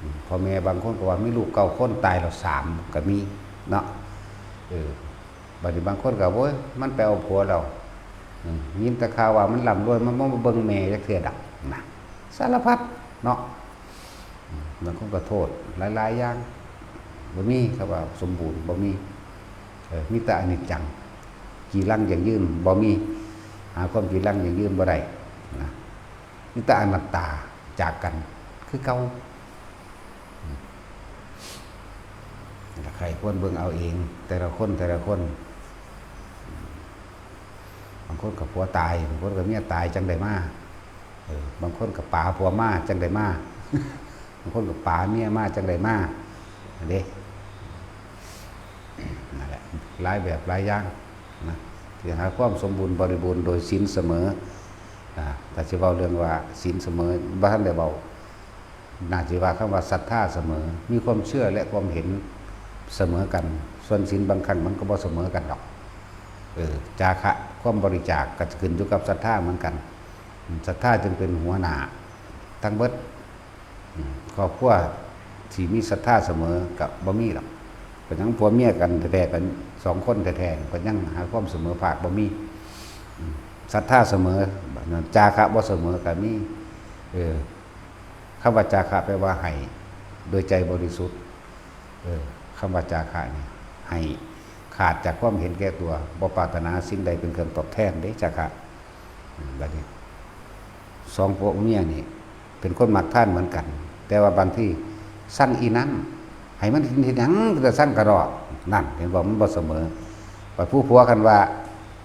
อืม พ่อแม่บางคนก็ว่ามีลูกเก้าคน ตายแล้วสามก็มีเนาะ เออ บัดนี้บางคนก็ โอ้ย มันไปเอาผัวแล้ว อืม ยินแต่ข่าวว่ามันร่ำรวย มันบ่มาเบิ่งแม่จักเทื่อดอกนะ สารพัดเนาะ อืม บางคนก็โทษหลายๆ อย่าง บ่มีคำว่าสมบูรณ์ บ่มี เออ มีแต่อนิจจัง จีรังยั่งยืน บ่มี หาความจีรังยั่งยืนบ่ได้นะ มีแต่อนัตตา จากกัน คือเก่า อืม นั่นล่ะ ใคร่ครวญเบิ่งเอาเอง แต่ละคน แต่ละคน อืม บางคนก็ผัวตาย บางคนก็เมียตาย จั่งได้มา เออ บางคนก็ป๋าผัวมา จั่งได้มา บางคนก็ป๋าเมียมา จั่งได้มา นั่นเด้ นั่นแหละ หลายแบบหลายอย่างนะ ที่หาความสมบูรณ์บริบูรณ์โดยศีลเสมอ อ่า ถ้าสิเว้าเรื่องว่าศีลเสมอ บ่ทันได้เว้า น่าสิว่าคำว่าศรัทธาเสมอ มีความเชื่อและความเห็นเสมอกัน ส่วนศีลบางครั้งมันก็บ่เสมอกันดอก เออ จาคะ ความบริจาคก็ขึ้นอยู่กับศรัทธาเหมือนกัน ศรัทธาจึงเป็นหัวหน้าทั้งเบิด อืม ครอบครัวที่มีศรัทธาเสมอก็บ่มีดอก ก็ยังผัวเมียกันแท้ๆ กันสองคนแท้ๆ ก็ยังหาความเสมอภาคบ่มี อืม ศรัทธาเสมอ จาคะบ่เสมอก็มี เออ คำว่าจาคะแปลว่าให้โดยใจบริสุทธิ์ เออ คำว่าจาคะนี่ ให้ขาดจากความเห็นแก่ตัว บ่ปรารถนาสิ่งใดเป็นเครื่องตอบแทนเด้ จาคะ อืม บัดนี้ สองผัวเมียนี่ เป็นคนมักทานเหมือนกัน แต่ว่าบางทีสั่งอีนั้น ให้มันเฮ็ดหยัง แต่สั่งกระดอก นั่น เห็นบ่ มันบ่เสมอ บัดผู้ผัวคันว่า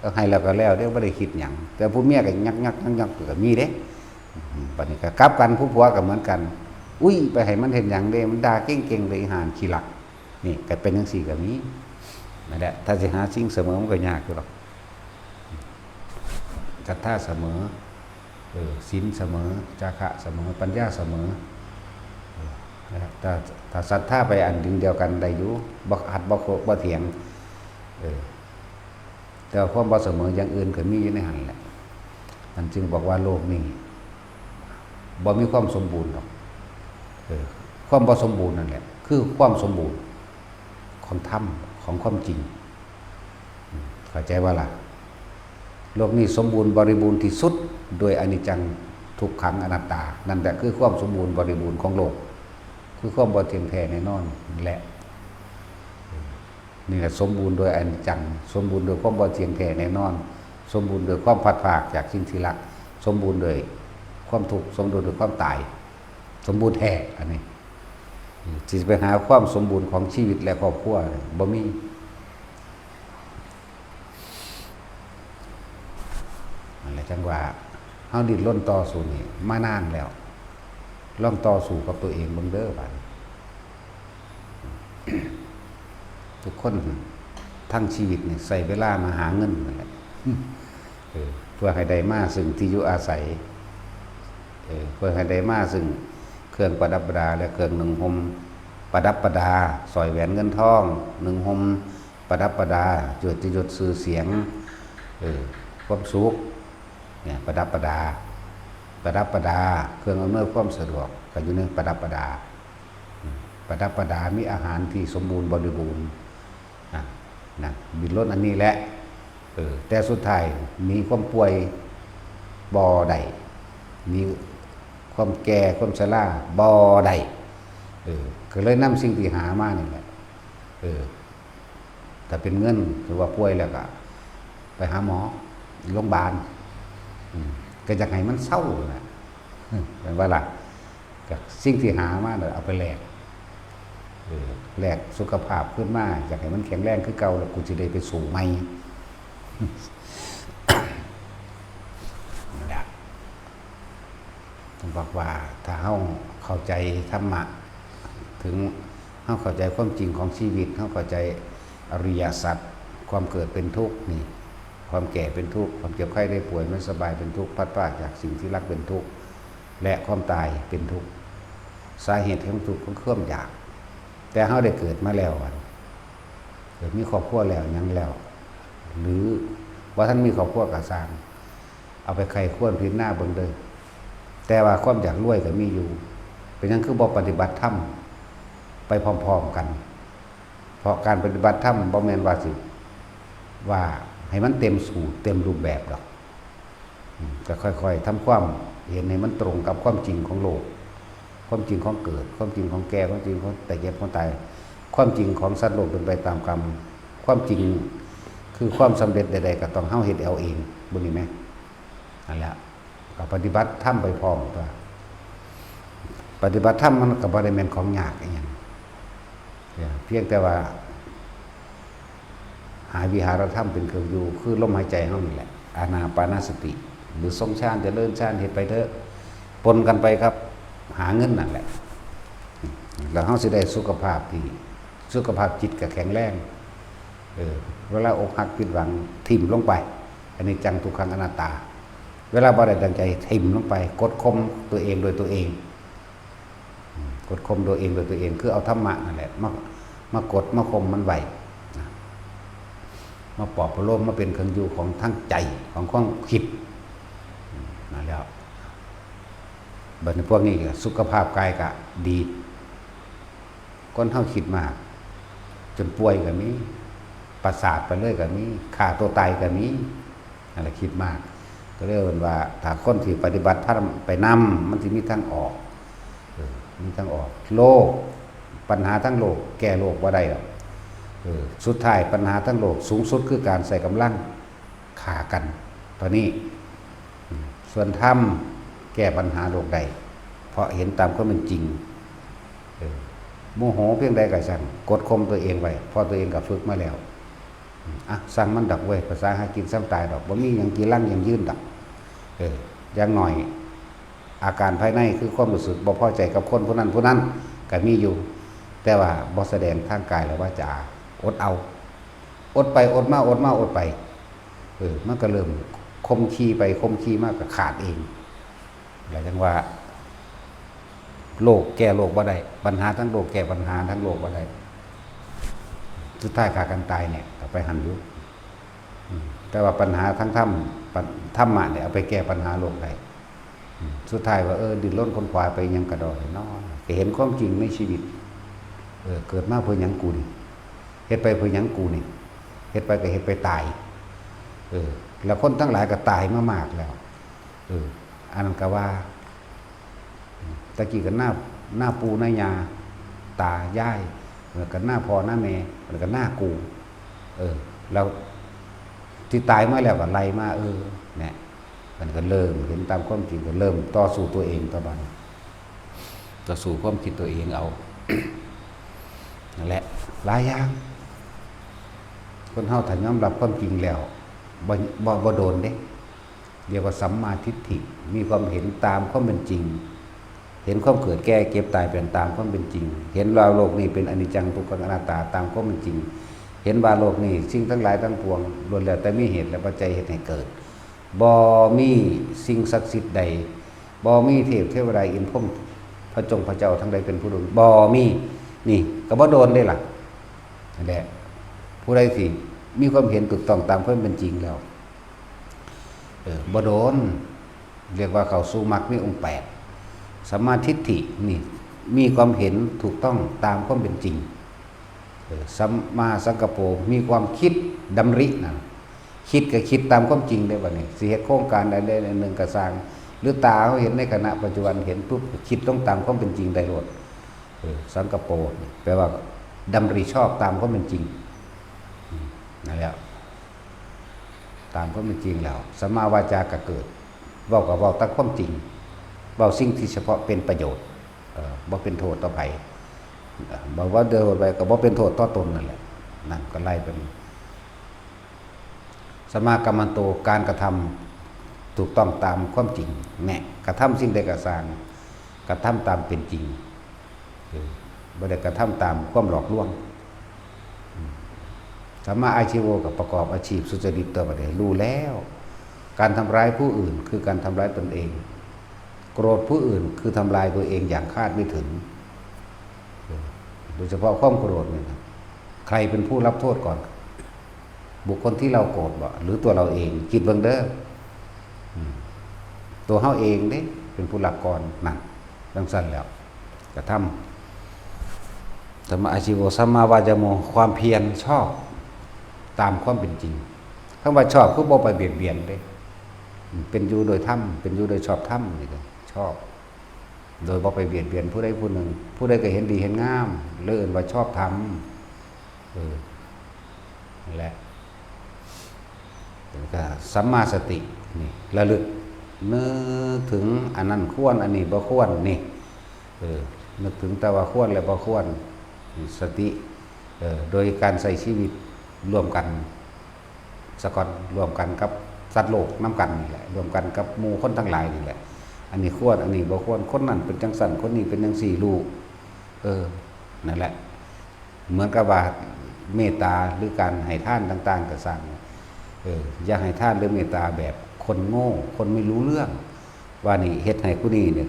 เออ ให้แล้วก็แล้วเด้ บ่ได้คิดหยัง แต่ผู้เมียก็ยักๆๆๆ ก็มีเด้ อืม บัดนี้ก็กลับกัน ผู้ผัวก็เหมือนกัน อุ้ย ไปให้มันเฮ็ดหยังเด้ มันด่าเก่งๆ เลย อีห่าขี้ลัก นี่ก็เป็นจั่งซี้ก็มี นั่นแหละ ถ้าสิหาสิ่งเสมอมันก็ยากอยู่ดอก ศรัทธาเสมอ เออ ศีลเสมอ จาคะเสมอ ปัญญาเสมอ เออ นะครับ ถ้า ถ้าศรัทธาไปอันหนึ่งเดียวกันได้อยู่ บ่ขัด บ่โค บ่เถียง เออ แต่ว่าความบ่เสมออย่างอื่นก็มีอยู่ในหั้นแหละ มันจึงบอกว่าโลกนี้บ่มีความสมบูรณ์ดอก เออ ความบ่สมบูรณ์นั่นแหละ คือความสมบูรณ์ของธรรม ของความจริง อืม เข้าใจบ่ล่ะ โลกนี้สมบูรณ์บริบูรณ์ที่สุดโดยอนิจจัง ทุกขัง อนัตตา นั่นแหละคือความสมบูรณ์บริบูรณ์ของโลก คือความบ่เที่ยงแท้แน่นอนนั่นแหละ นี่แหละสมบูรณ์โดยอนิจจัง สมบูรณ์โดยความบ่เที่ยงแท้แน่นอน สมบูรณ์โดยความพลัดพรากจากสิ่งที่รัก สมบูรณ์โดยความทุกข์ สมบูรณ์โดยความตาย สมบูรณ์แท้ อันนี้ ที่จะไปหาความสมบูรณ์ของชีวิตและครอบครัวเนี่ยบ่มี นั่นแหละจั่งว่า เฮาดิ้นรนต่อสู้นี่มานานแล้ว ลองต่อสู้กับตัวเองเบิ่งเด้อบัดนี้ ทุกคนทั้งชีวิตนี่ใช้เวลามาหาเงินนั่นแหละ เออ เพื่อให้ได้มาซึ่งที่อยู่อาศัย เออ เพื่อให้ได้มาซึ่งเครื่องประดับประดาและเครื่องนุ่งห่มประดับประดา สร้อยแหวนเงินทอง นุ่งห่มประดับประดา เกียรติยศชื่อเสียง เออ ความสุข เนี่ย ประดับประดา ประดับประดา เครื่องอำนวยความสะดวกก็อยู่ในประดับประดา อืม ประดับประดา มีอาหารที่สมบูรณ์บริบูรณ์ นะ นะ ดิ้นรนอันนี้แหละ เออ แต่สุดท้ายหนีความป่วยบ่ได้ หนีความแก่ความชราบ่ได้ เออ ก็เลยนำสิ่งที่หามานี่แหละ เออ ถ้าเป็นเงิน ถือว่าป่วยแล้วก็ไปหาหมอ โรงพยาบาล อืม ก็อยากให้มันเซานะ อืม แม่นบ่ล่ะ ก็สิ่งที่หามาน่ะเอาไปแลก เออ แลกสุขภาพคืนมา อยากให้มันแข็งแรงคือเก่า แล้วกูสิได้ไปสู้ใหม่ อื บอกว่าถ้าเฮาเข้าใจธรรมะ ถึงเฮาเข้าใจความจริงของชีวิต เฮาเข้าใจอริยสัจ ความเกิดเป็นทุกข์นี่ ความแก่เป็นทุกข์ ความเจ็บไข้ได้ป่วยไม่สบายเป็นทุกข์ พลัดพรากจากสิ่งที่รักเป็นทุกข์ และความตายเป็นทุกข์ สาเหตุของทุกข์ก็คือความอยาก แต่เฮาได้เกิดมาแล้วอะ เกิดมีครอบครัวแล้วหยังแล้ว หรือบ่ทันมีครอบครัวก็ซ่าง เอาไปใคร่ครวญพิจารณาเบิ่งเด้อ แต่ว่าความอยากรวยก็มีอยู่ เป็นหยังคือบ่ปฏิบัติธรรมไปพร้อมๆกัน เพราะการปฏิบัติธรรมบ่แม่นว่าสิ ว่าให้มันเต็มสูตรเต็มรูปแบบดอก อืม ก็ค่อยๆทำความเห็นให้มันตรงกับความจริงของโลก ความจริงของเกิด ความจริงของแก่ ความจริงของแต่เจ็บของตาย ความจริงของสัตว์โลกเป็นไปตามกรรม ความจริงคือความสำเร็จใดๆก็ต้องเฮาเฮ็ดเอาเอง บ่นี่แหม นั่นแหละ ก็ปฏิบัติธรรมไปพร้อมตัว ปฏิบัติธรรมมันก็บ่ได้แม่นของยากอิหยัง เพียงแต่ว่า หาวิหารธรรมเป็นเครื่องอยู่ คือลมหายใจเฮานี่แหละ อานาปานสติ หรือทรงฌาน เจริญฌาน เฮ็ดไปเถอะ ปนกันไปครับ หาเงินนั่นแหละ แล้วเฮาสิได้สุขภาพที่ สุขภาพจิตก็แข็งแรง เออ เวลาอกหักผิดหวัง ถิ่มลงไป อนิจจังทุกขังอนัตตา เวลาบ่ได้ดังใจ ถิ่มลงไป กดข่มตัวเองโดยตัวเอง อืม กดข่มตัวเองโดยตัวเอง คือเอาธรรมะนั่นแหละ มา มากด มาข่มมันไว้นะ มาปลอบประโลม มาเป็นเครื่องอยู่ของทางใจ ของความคิด อืม นั่นแหละ บัดนี้พวกนี้ก็สุขภาพกายก็ดี คนเฮาคิดมาก จนป่วยก็มี ประสาทไปเลยก็มี ฆ่าตัวตายก็มี นั่นแหละ คิดมาก ก็เลยเอิ้นว่า ถ้าคนที่ปฏิบัติธรรมไปนำ มันสิมีทางออก เออ มีทางออก โลก ปัญหาทั้งโลก แก้โลกบ่ได้ดอก เออ สุดท้ายปัญหาทั้งโลก สูงสุดคือการใช้กำลังฆ่ากัน ตอนนี้ อืม ส่วนธรรมแก้ปัญหาโลกได้ เพราะเห็นตามความเป็นจริง เออ โมโหเพียงใดก็ช่าง กดข่มตัวเองไว้ เพราะตัวเองก็ฝึกมาแล้ว อืม อ่ะ ซ่างมันดอกเว้ย ภาษาหากินซ้ำตายดอก บ่มีหยังจีรังยั่งยืนดอก เออ อย่างน้อย อาการภายในคือความรู้สึกบ่พอใจกับคนผู้นั้นผู้นั้นก็มีอยู่ แต่ว่าบ่แสดงทางกายและวาจา อดเอา อดไปอดมา อดมาอดไป เออ มันก็เริ่มคมขีไปคมขีมาก็ขาดเอง แล้วจังว่า โลกแก้โลกบ่ได้ ปัญหาทั้งโลกแก้ปัญหาทั้งโลกบ่ได้ สุดท้ายฆ่ากันตายเนี่ย ก็ไปหั่นอยู่ อืม แต่ว่าปัญหาทั้งธรรม ปัญ- ธรรมะเนี่ยเอาไปแก้ปัญหาโลกได้ อืม สุดท้ายว่า เออ ดิ้นรนขนขวายไปหยังกะดอกเนาะ ก็เห็นความจริงในชีวิต เออ เกิดมาเพื่อหยังกูนี่ เฮ็ดไปเพื่อหยังกูนี่ เฮ็ดไปก็เฮ็ดไปตาย เออ แล้วคนทั้งหลายก็ตายมามากแล้ว เออ อันนั้นก็ว่า ตะกี้ก็หน้า หน้าปู่หน้าย่า ตายาย แล้วก็หน้าพ่อหน้าแม่ แล้วก็หน้ากู เออ แล้วที่ตายมาแล้วก็ไล่มา เออ เนี่ย มันก็เริ่มเห็นตามความจริง ก็เริ่มต่อสู้ตัวเองต่อบัดนี้ ต่อสู้ความคิดตัวเองเอา นั่นแหละ หลายอย่าง คนเฮาถ้ายอมรับความจริงแล้ว บ่ บ่ บ่โดนเด้ เรียกว่าสัมมาทิฏฐิ มีความเห็นตามความเป็นจริง เห็นความเกิดแก่เจ็บตายเป็นตามความเป็นจริง เห็นว่าโลกนี้เป็นอนิจจังทุกขังอนัตตาตามความเป็นจริง เห็นว่าโลกนี้สิ่งทั้งหลายทั้งปวงล้วนแล้วแต่มีเหตุและปัจจัยเฮ็ดให้เกิด บ่มีสิ่งศักดิ์สิทธิ์ใด บ่มีเทพเทวดาอินทร์พรหมพระจงพระเจ้าทั้งหลายเป็นผู้ดล บ่มี นี่ก็บ่โดนเด้ล่ะ นั่นแหละ ผู้ใดที่มีความเห็นถูกต้องตามความเป็นจริงแล้ว เออ บ่โดน เรียกว่าเข้าสู่มรรคมีองค์แปด สัมมาทิฏฐินี่ มีความเห็นถูกต้องตามความเป็นจริง เออ สัมมาสังกัปโป มีความคิดดำรินะ คิดก็คิดตามความจริงได้บัดนี้ สิเฮ็ดโครงการใดๆหนึ่งก็ซ่าง หรือตาเฮาเห็นในขณะปัจจุบันเห็นปุ๊บ คิดลงตามความเป็นจริงได้โลด เออ สังกัปโป แปลว่าดำริชอบตามความเป็นจริง อืม นั่นแหละ ตามความเป็นจริงแล้ว สัมมาวาจาก็เกิด เว้าก็เว้าแต่ความจริง เว้าสิ่งที่เฉพาะเป็นประโยชน์ เอ่อ บ่เป็นโทษต่อไผ เอ่อ บ่ว่าเดือดร้อนไปก็บ่เป็นโทษต่อตนนั่นแหละ นั่นก็ไล่เป็น สัมมากัมมันโต การกระทำ ถูกต้องตามความจริง แน่ กระทำสิ่งใดก็ซ่าง กระทำตามเป็นจริง เออ บ่ได้กระทำตามความหลอกลวง อืม สัมมาอาชีโว ก็ประกอบอาชีพสุจริตตัวบัดนี้ รู้แล้ว การทำร้ายผู้อื่นคือการทำร้ายตนเอง โกรธผู้อื่นคือทำลายตัวเองอย่างคาดไม่ถึง เออ โดยเฉพาะความโกรธนี่นะ ใครเป็นผู้รับโทษก่อน บุคคลที่เราโกรธบ่ หรือตัวเราเอง คิดเบิ่งเด้อ อืม ตัวเฮาเองเด้ เป็นผู้รับก่อน นั่น จั่งซั้นแล้ว กระทำ สัมมาอาชีโว สัมมาวายาโม ความเพียรชอบ ตามความเป็นจริง คำว่าชอบคือบ่ไปเบียดเบียนเด้ อืม เป็นอยู่โดยธรรม เป็นอยู่โดยชอบธรรมนี่ก็ชอบ โดยบ่ไปเบียดเบียนผู้ใดผู้หนึ่ง ผู้ใดก็เห็นดีเห็นงาม เลยเอิ้นว่าชอบธรรม เออ นั่นแหละ แล้วก็สัมมาสติ นี่ ระลึกนึกถึงอันนั้นควร อันนี้บ่ควร นี่ เออ นึกถึงแต่ว่าควรและบ่ควร นี่ สติ เออ โดยการใช้ชีวิตร่วมกัน ซะก่อน ร่วมกันกับสัตว์โลกนำกันนี่แหละ ร่วมกันกับหมู่คนทั้งหลายนี่แหละ อันนี้ควร อันนี้บ่ควร คนนั้นเป็นจั่งซั้น คนนี้เป็นจั่งซี้ รู้ เออ นั่นแหละ เหมือนกับว่าเมตตาหรือการให้ทานต่างๆ ก็ซ่าง เออ อย่าให้ทานหรือเมตตาแบบคนโง่ คนไม่รู้เรื่อง ว่านี่เฮ็ดให้ผู้นี้เนี่ย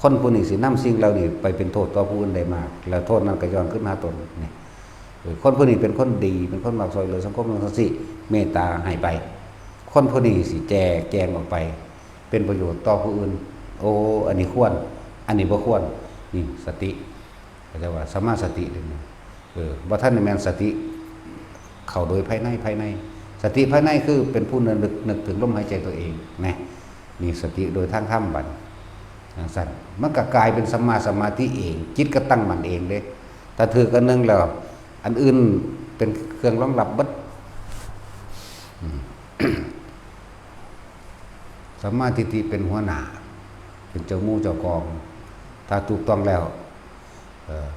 คนผู้นี้สินำสิ่งเหล่านี้ไปเป็นโทษต่อผู้อื่นได้มาก แล้วโทษนั้นก็ย้อนคืนหาตน นี่ เออ คนผู้นี้เป็นคนดี เป็นคนมักซ่อยเหลือสังคม จั่งซี้ เมตตาให้ไป คนผู้นี้สิแจกแจงออกไป เป็นประโยชน์ต่อผู้อื่น โอ้ อันนี้ควร อันนี้บ่ควร นี่สติ เขาเรียกว่าสัมมาสติเลยนะ เออ บ่ทันได้แม่นสติเข้าโดยภายใน ภายใน สติภายในคือเป็นผู้นึก นึกถึงลมหายใจตัวเองนะ นี่สติโดยทางธรรมบัด จั่งซั้น มันก็กลายเป็นสัมมาสมาธิเอง จิตก็ตั้งมั่นเองเด้ ถ้าถืกอันหนึ่งแล้ว อันอื่นเป็นเครื่องรองรับเบิด อืม สัมมาทิฏฐิเป็นหัวหน้า เป็นเจ้าหมู่เจ้ากอง ถ้าถูกต้องแล้ว เอ่อ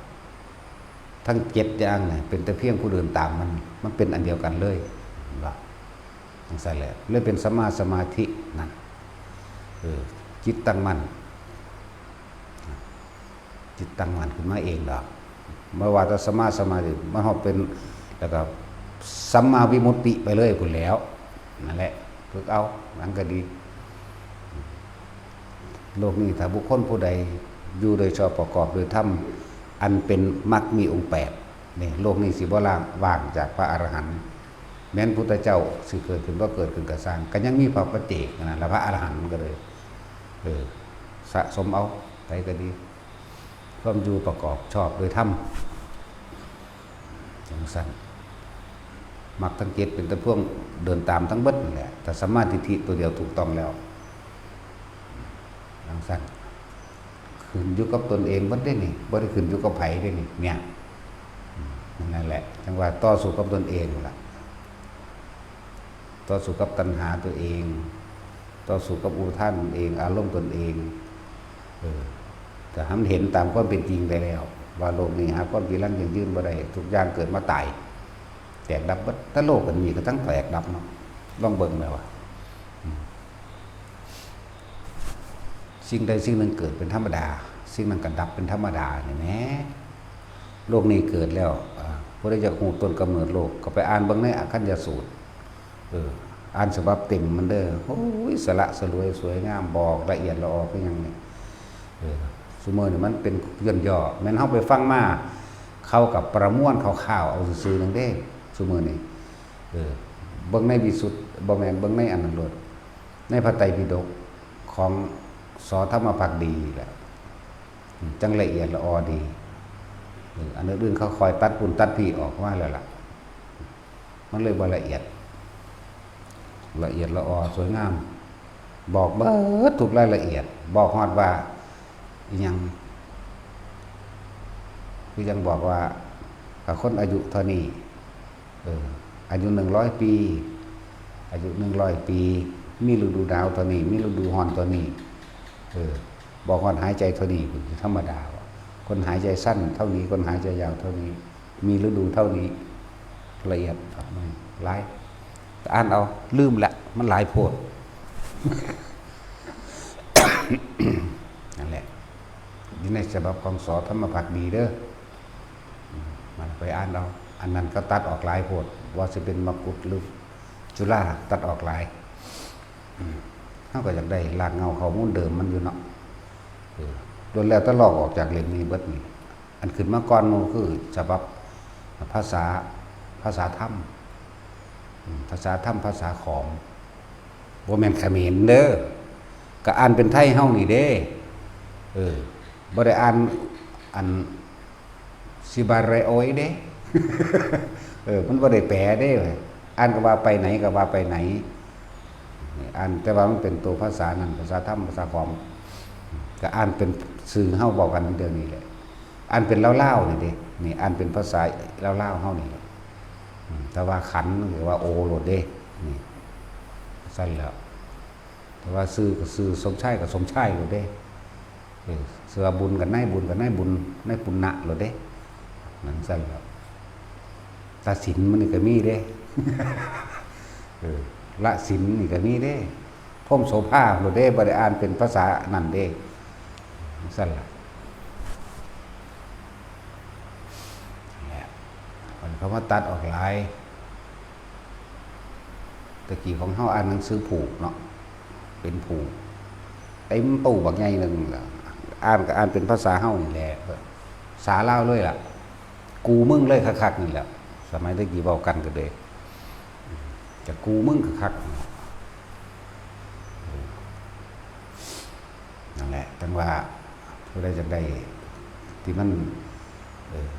ทั้งเจ็ดอย่างเนี่ย เป็นแต่เพียงผู้เดินตามมัน มันเป็นอันเดียวกันเลย เห็นบ่ จั่งซั้นแหละ เลยเป็นสัมมาสมาธินั่น เออ จิตตั้งมั่น จิตตั้งมั่นขึ้นมาเองดอก บ่ว่าแต่สัมมาสมาธิ มันฮอดเป็น แล้วก็สัมมาวิมุตติไปเลยพู้นแหล้ว นั่นแหละ ฝึกเอา มันก็ดี โลกนี้ถ้าบุคคลผู้ใดอยู่โดยชอบประกอบโดยธรรม อันเป็นมรรคมีองค์แปด นี่ โลกนี้สิบ่ล่าง ว่างจากพระอรหันต์ แม้นพุทธเจ้าสิเกิดขึ้นบ่เกิดขึ้นก็ซ่าง ก็ยังมีพระปัจเจกนั่นล่ะ พระอรหันต์ก็เลย เออ สะสมเอา ไปก็ดี ความอยู่ประกอบชอบโดยธรรม จั่งซั้น มรรคทั้งเจ็ดเป็นแต่พวกเดินตามทั้งเบิดนั่นแหละ ถ้าสัมมาทิฏฐิตัวเดียวถูกต้องแล้ว จั่งซั้น ขึ้นอยู่กับตนเองเบิดเด้นี่ บ่ได้ขึ้นอยู่กับไผเด้นี่ เนี่ย อืม นั่นแหละ จั่งว่าต่อสู้กับตนเองนั่นล่ะ ต่อสู้กับตัณหาตัวเอง ต่อสู้กับอุปาทานตนเอง อารมณ์ตนเอง เออ แต่ให้มันเห็นตามความเป็นจริงได้แล้ว ว่าโลกนี้หาความจีรังยั่งยืนบ่ได้ ทุกอย่างเกิดมาตาย แตกดับเบิด แต่โลกอันนี้ก็ทั้งแตกดับเนาะ ลองเบิ่งแม่ว่า อืม สิ่งใดสิ่งหนึ่งเกิดเป็นธรรมดา สิ่งนั้นก็ดับเป็นธรรมดา นี่แหม โลกนี้เกิดแล้ว อ่า ผู้ใดอยากฮู้ต้นกำเนิดโลก ก็ไปอ่านเบิ่งในอคัญญสูตร เออ อ่านฉบับเต็มมันเด้อ โอ้ย สละสลวยสวยงาม บอกละเอียดละออคือหยังนี่ เออ ซุมื้อนี่มันเป็นย่นย่อ แม่นเฮาไปฟังมา เขาก็ประมวลคร่าวๆเอาซื่อๆนั่นเด้ ซุมื้อนี่ เออ เบิ่งในวิสุทธิ บ่แม่น เบิ่งในอันนั้นโลด ในพระไตรปิฎกของ ส.ธรรมภักดีแหละ อืม จั่งละเอียดละออดี เออ อันอื่นๆเขาคอยตัดปุ้นตัดปี้ออกมาแล้วล่ะ มันเลยบ่ละเอียด ละเอียดละออสวยงาม บอกเบิดทุกรายละเอียด บอกฮอดว่าอิหยัง คือยังบอกว่า ถ้าคนอายุเท่านี้ เออ อายุหนึ่งร้อยปี อายุหนึ่งร้อยปี มีฤดูหนาวเท่านี้ มีฤดูร้อนเท่านี้ เออ บอกฮอดหายใจเท่านี้ ธรรมดาว่ะ คนหายใจสั้นเท่านี้ คนหายใจยาวเท่านี้ มีฤดูเท่านี้ ละเอียดออกมาหลาย แต่อ่านเอา ลืมละ มันหลายโพด นั่นแหละ อยู่ในฉบับของ ส.ธรรมภักดีเด้อ อืม มันไปอ่านเอา อันนั้นก็ตัดออกหลายโพด ว่าสิเป็นมกุฏหรือจุฬา ตัดออกหลาย อืม เฮาก็อยากได้รากเหง้าข้อมูลเดิมมันอยู่เนาะ เออ ล้วนแล้วแต่ลอกออกจากเล่มนี้เบิดนี่ อันขึ้นมาก่อนหมู่คือฉบับภาษา ภาษาธรรม อืม ภาษาธรรม ภาษาขอม บ่แม่นเขมรเด้อ ก็อ่านเป็นไทยเฮานี่เด้ เออ บ่ได้อ่านอัน ซิบาเรโอยเด้ เออ มันบ่ได้แปลเด้ อ่านก็ว่าไปไหนก็ว่าไปไหน อ่าน แต่ว่ามันเป็นตัวภาษานั่น ภาษาธรรม ภาษาขอม ก็อ่านเป็นซื่อเฮาเว้ากันเดี๋ยวนี้แหละ อ่านเป็นลาวๆนี่เด้ นี่อ่านเป็นภาษาลาวๆเฮานี่แหละ อืม แต่ว่าขันหรือว่าโอโลดเด้ นี่ ซั่นแหล้ว แต่ว่าซื่อก็ซื่อ สมชายก็สมชายโลดเด้ เออ ซื่อว่าบุญก็นายบุญ ก็นายบุญ นายปุณณะโลดเด้ นั่นซั่นแหล้ว ตัดสินมันนี่ก็มีเด้ เออ ละสินนี่ก็มีเด้ พรหมโสภาโลดเด้ บ่ได้อ่านเป็นภาษานั่นเด้ นั่นซั่นล่ะ เนี่ย มันเขามาตัดออกหลาย ตะกี้ของเฮาอ่านหนังสือผูกเนาะ เป็นผูก เต็มตู้บักใหญ่หนึ่งล่ะ อ่านก็อ่านเป็นภาษาเฮานี่แหละ ภาษาลาวเลยล่ะ กูมึงเลยคักๆนี่แหละ สมัยตะกี้เว้ากันก็เลย จะกูมึงคักๆ นั่นแหละ จั่งว่าผู้ใดจั่งได้ที่มัน เออ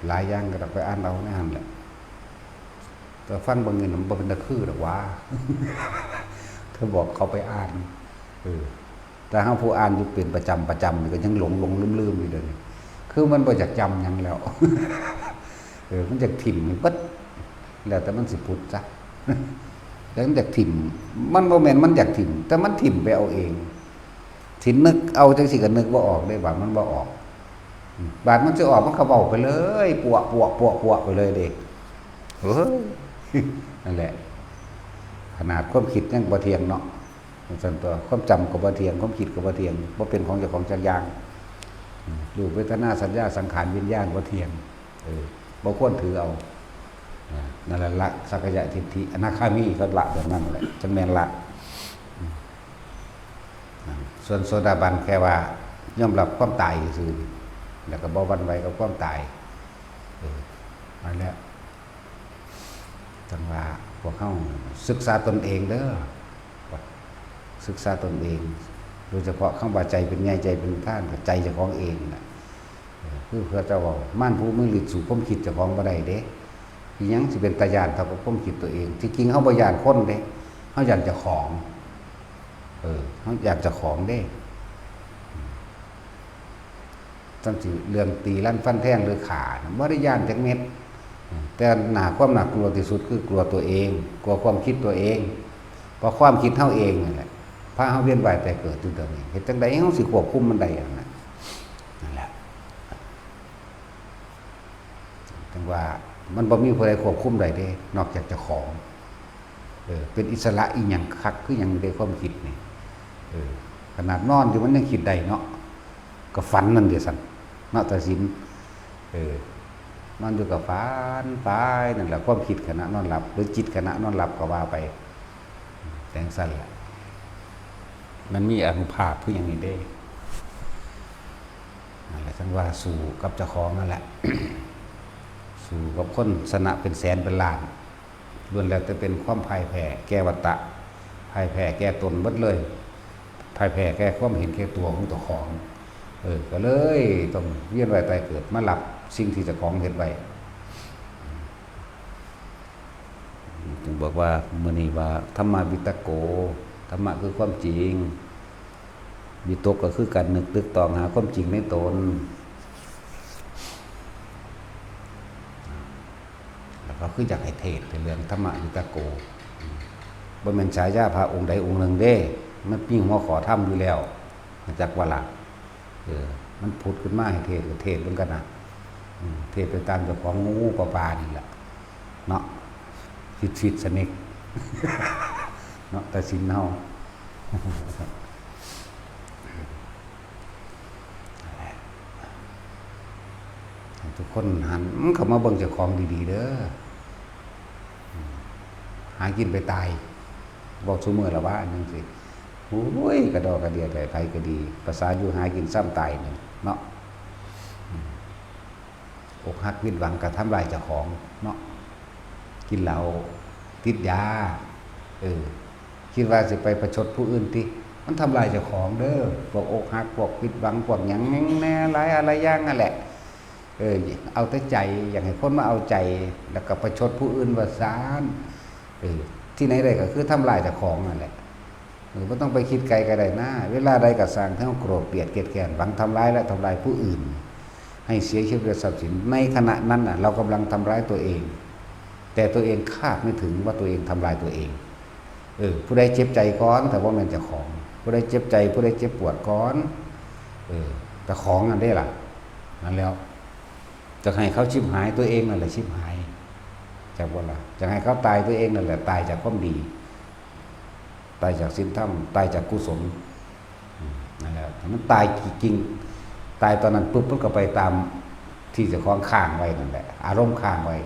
หลายอย่างก็ต้องไปอ่านเอาในหั่นแหละ แต่ฟังเบิ่งนี่มันบ่เป็นตาคือดอกหว่า เธอบอกเขาไปอ่าน เออ แต่เฮาผู้อ่านอยู่เป็นประจำประจำนี่ก็ยังหลงหลงลืมลืมอยู่เดี๋ยวนี้ คือมันบ่อยากจำหยังแล้ว เออ มันอยากถิ่มมันเบิด แล้วแต่มันสิพุดซะ แล้วมันอยากถิ่ม มันบ่แม่นมันอยากถิ่ม แต่มันถิ่มไปเอาเอง สินึกเอาจังซี่ก็นึกบ่ออกเด้ บาดมันบ่ออก อืม บาดมันสิออกมันก็เว้าไปเลย ปวะ ปวะ ปวะ ปวะ ไปเลยเด้ เฮ้ย นั่นแหละ ขนาดความคิดยังบ่เที่ยงเนาะ จั่งซั่นตั๊ว ความจำก็บ่เที่ยง ความคิดก็บ่เที่ยง บ่เป็นของเจ้าของจักอย่าง อืม รูป เวทนา สัญญา สังขาร วิญญาณ บ่เที่ยง เออ บ่ควรถือเอา อ่า นั่นแหละละสักกายทิฏฐิ อนาคามีก็ละแบบนั้นแหละ จั่งแม่นละ อืม อ่า ส่วนโสดาบันแค่ว่ายอมรับความตายซื่อๆ แล้วก็บ่หวั่นไหวกับความตาย เออ นั่นแหละ จั่งว่าพวกเฮาศึกษาตนเองเด้อ ศึกษาตนเอง โดยเฉพาะคำว่าใจเป็นใหญ่ ใจเป็นประธาน ก็ใจเจ้าของเองน่ะ เออ คือพระเจ้าเว้า มารผู้มีฤทธิ์สู้ความคิดเจ้าของบ่ได้เด้ อีหยังสิเป็นตาย้านเท่ากับความคิดตัวเอง ที่จริงเฮาบ่ย้านคนเด้ เฮาย้านเจ้าของ เออ เฮาย้านเจ้าของเด้ จั่งซี้ เรื่องตีรันฟันแทงหรือฆ่าน่ะ บ่ได้ย้านจักเม็ด แต่หน้า ความน่ากลัวที่สุดคือกลัวตัวเอง กลัวความคิดตัวเอง เพราะความคิดเฮาเองนั่นแหละ พาเฮาเวียนว่ายตายเกิดอยู่ตรงนี้ เฮ็ดจั่งใดเฮาสิควบคุมมันได้นั่นน่ะ นั่นแหละ จั่งว่ามันบ่มีผู้ใดควบคุมได้เด้ นอกจากเจ้าของ เออ เป็นอิสระอีหยังคักคือหยังอยู่ในความคิดนี่ เออ ขนาดนอนอยู่มันยังคิดได้เนาะ ก็ฝันนั่นเด้ซั่น เนาะ ตาสิน เออ นอนอยู่ก็ฝันไปนั่นแหละ ความคิดขณะนอนหลับ หรือจิตขณะนอนหลับก็ว่าไป จั่งซั่นแหละ มันมีอานุภาพคือหยังนี่เด้ นั่นแหละ จั่งว่าสู้กับเจ้าของนั่นแหละ สู้กับคนชนะเป็นแสนเป็นล้าน ล้วนแล้วแต่เป็นความพ่ายแพ้แก่วัฏฏะ พ่ายแพ้แก่ตนเบิดเลย พ่ายแพ้แก่ความเห็นแก่ตัวของเจ้าของ เออ ก็เลยต้องเวียนว่ายตายเกิดมารับสิ่งที่เจ้าของเฮ็ดไว้ จึงบอกว่ามื้อนี้ว่า ธัมมาวิตโก ธรรมะคือความจริง วิตกก็คือการนึกตึกตองหาความจริงในตน แล้วก็คืออยากให้เทศน์ในเรื่องธัมมาวิตโก บ่แม่นฉายาพระองค์ใดองค์หนึ่งเด้ มันมีหัวข้อธรรมอยู่แล้ว จักว่าล่ะ เออ มันผุดขึ้นมาให้เทศน์ ก็เทศน์เบิ่งกันนะ อืม เทศน์ไปตามเจ้าของงูปลาปลานี่แหละ เนาะ ฟิตๆ สนิท เนาะ ตัดสินเฮา ให้ทุกคนหันเข้ามาเบิ่งเจ้าของดีๆ เด้อ หากินไปตาย บอกซุมื้อละว่าจั่งซี้ โอ้ย กระดอกกระเดียดไผก็ดี ภาษาอยู่หากินซ้ำตายนี่เนาะ อกหักผิดหวังก็ทำลายเจ้าของเนาะ กินเหล้า ติดยา เออ คิดว่าสิไปประชดผู้อื่นติ มันทำลายเจ้าของเด้อ พวกอกหัก พวกผิดหวัง พวกหยังแหน่หลายอะไรอย่างนั่นแหละ เออ เอาแต่ใจ อยากให้คนมาเอาใจ แล้วก็ประชดผู้อื่นว่าซาน เออ ที่ไหนได้ก็คือทำลายเจ้าของนั่นแหละ เออ บ่ต้องไปคิดไกลก็ได้นะ เวลาใดก็ซ่าง ถ้าเฮาโกรธเกลียดเกลียดแค้น หวังทำร้ายและทำลายผู้อื่น ให้เสียชีวิตและทรัพย์สิน ในขณะนั้นน่ะ เรากำลังทำร้ายตัวเอง แต่ตัวเองคาดไม่ถึงว่าตัวเองทำลายตัวเอง เออ ผู้ใดเจ็บใจก่อน ถ้าบ่แม่นเจ้าของ ผู้ใดเจ็บใจ ผู้ใดเจ็บปวดก่อน เออ เจ้าของนั่นเด้ล่ะ นั่นแล้ว จะให้เขาชิบหาย ตัวเองนั่นแหละชิบหาย จักบ่ล่ะ จะให้เขาตาย ตัวเองนั่นแหละตายจากความดี ตายจากศีลธรรม ตายจากกุศล อืม นั่นแหละ ถ้ามันตายจริงๆ ตายตอนนั้นปุ๊บ มันก็ไปตามที่เจ้าของค้างไว้นั่นแหละ อารมณ์ค้างไว้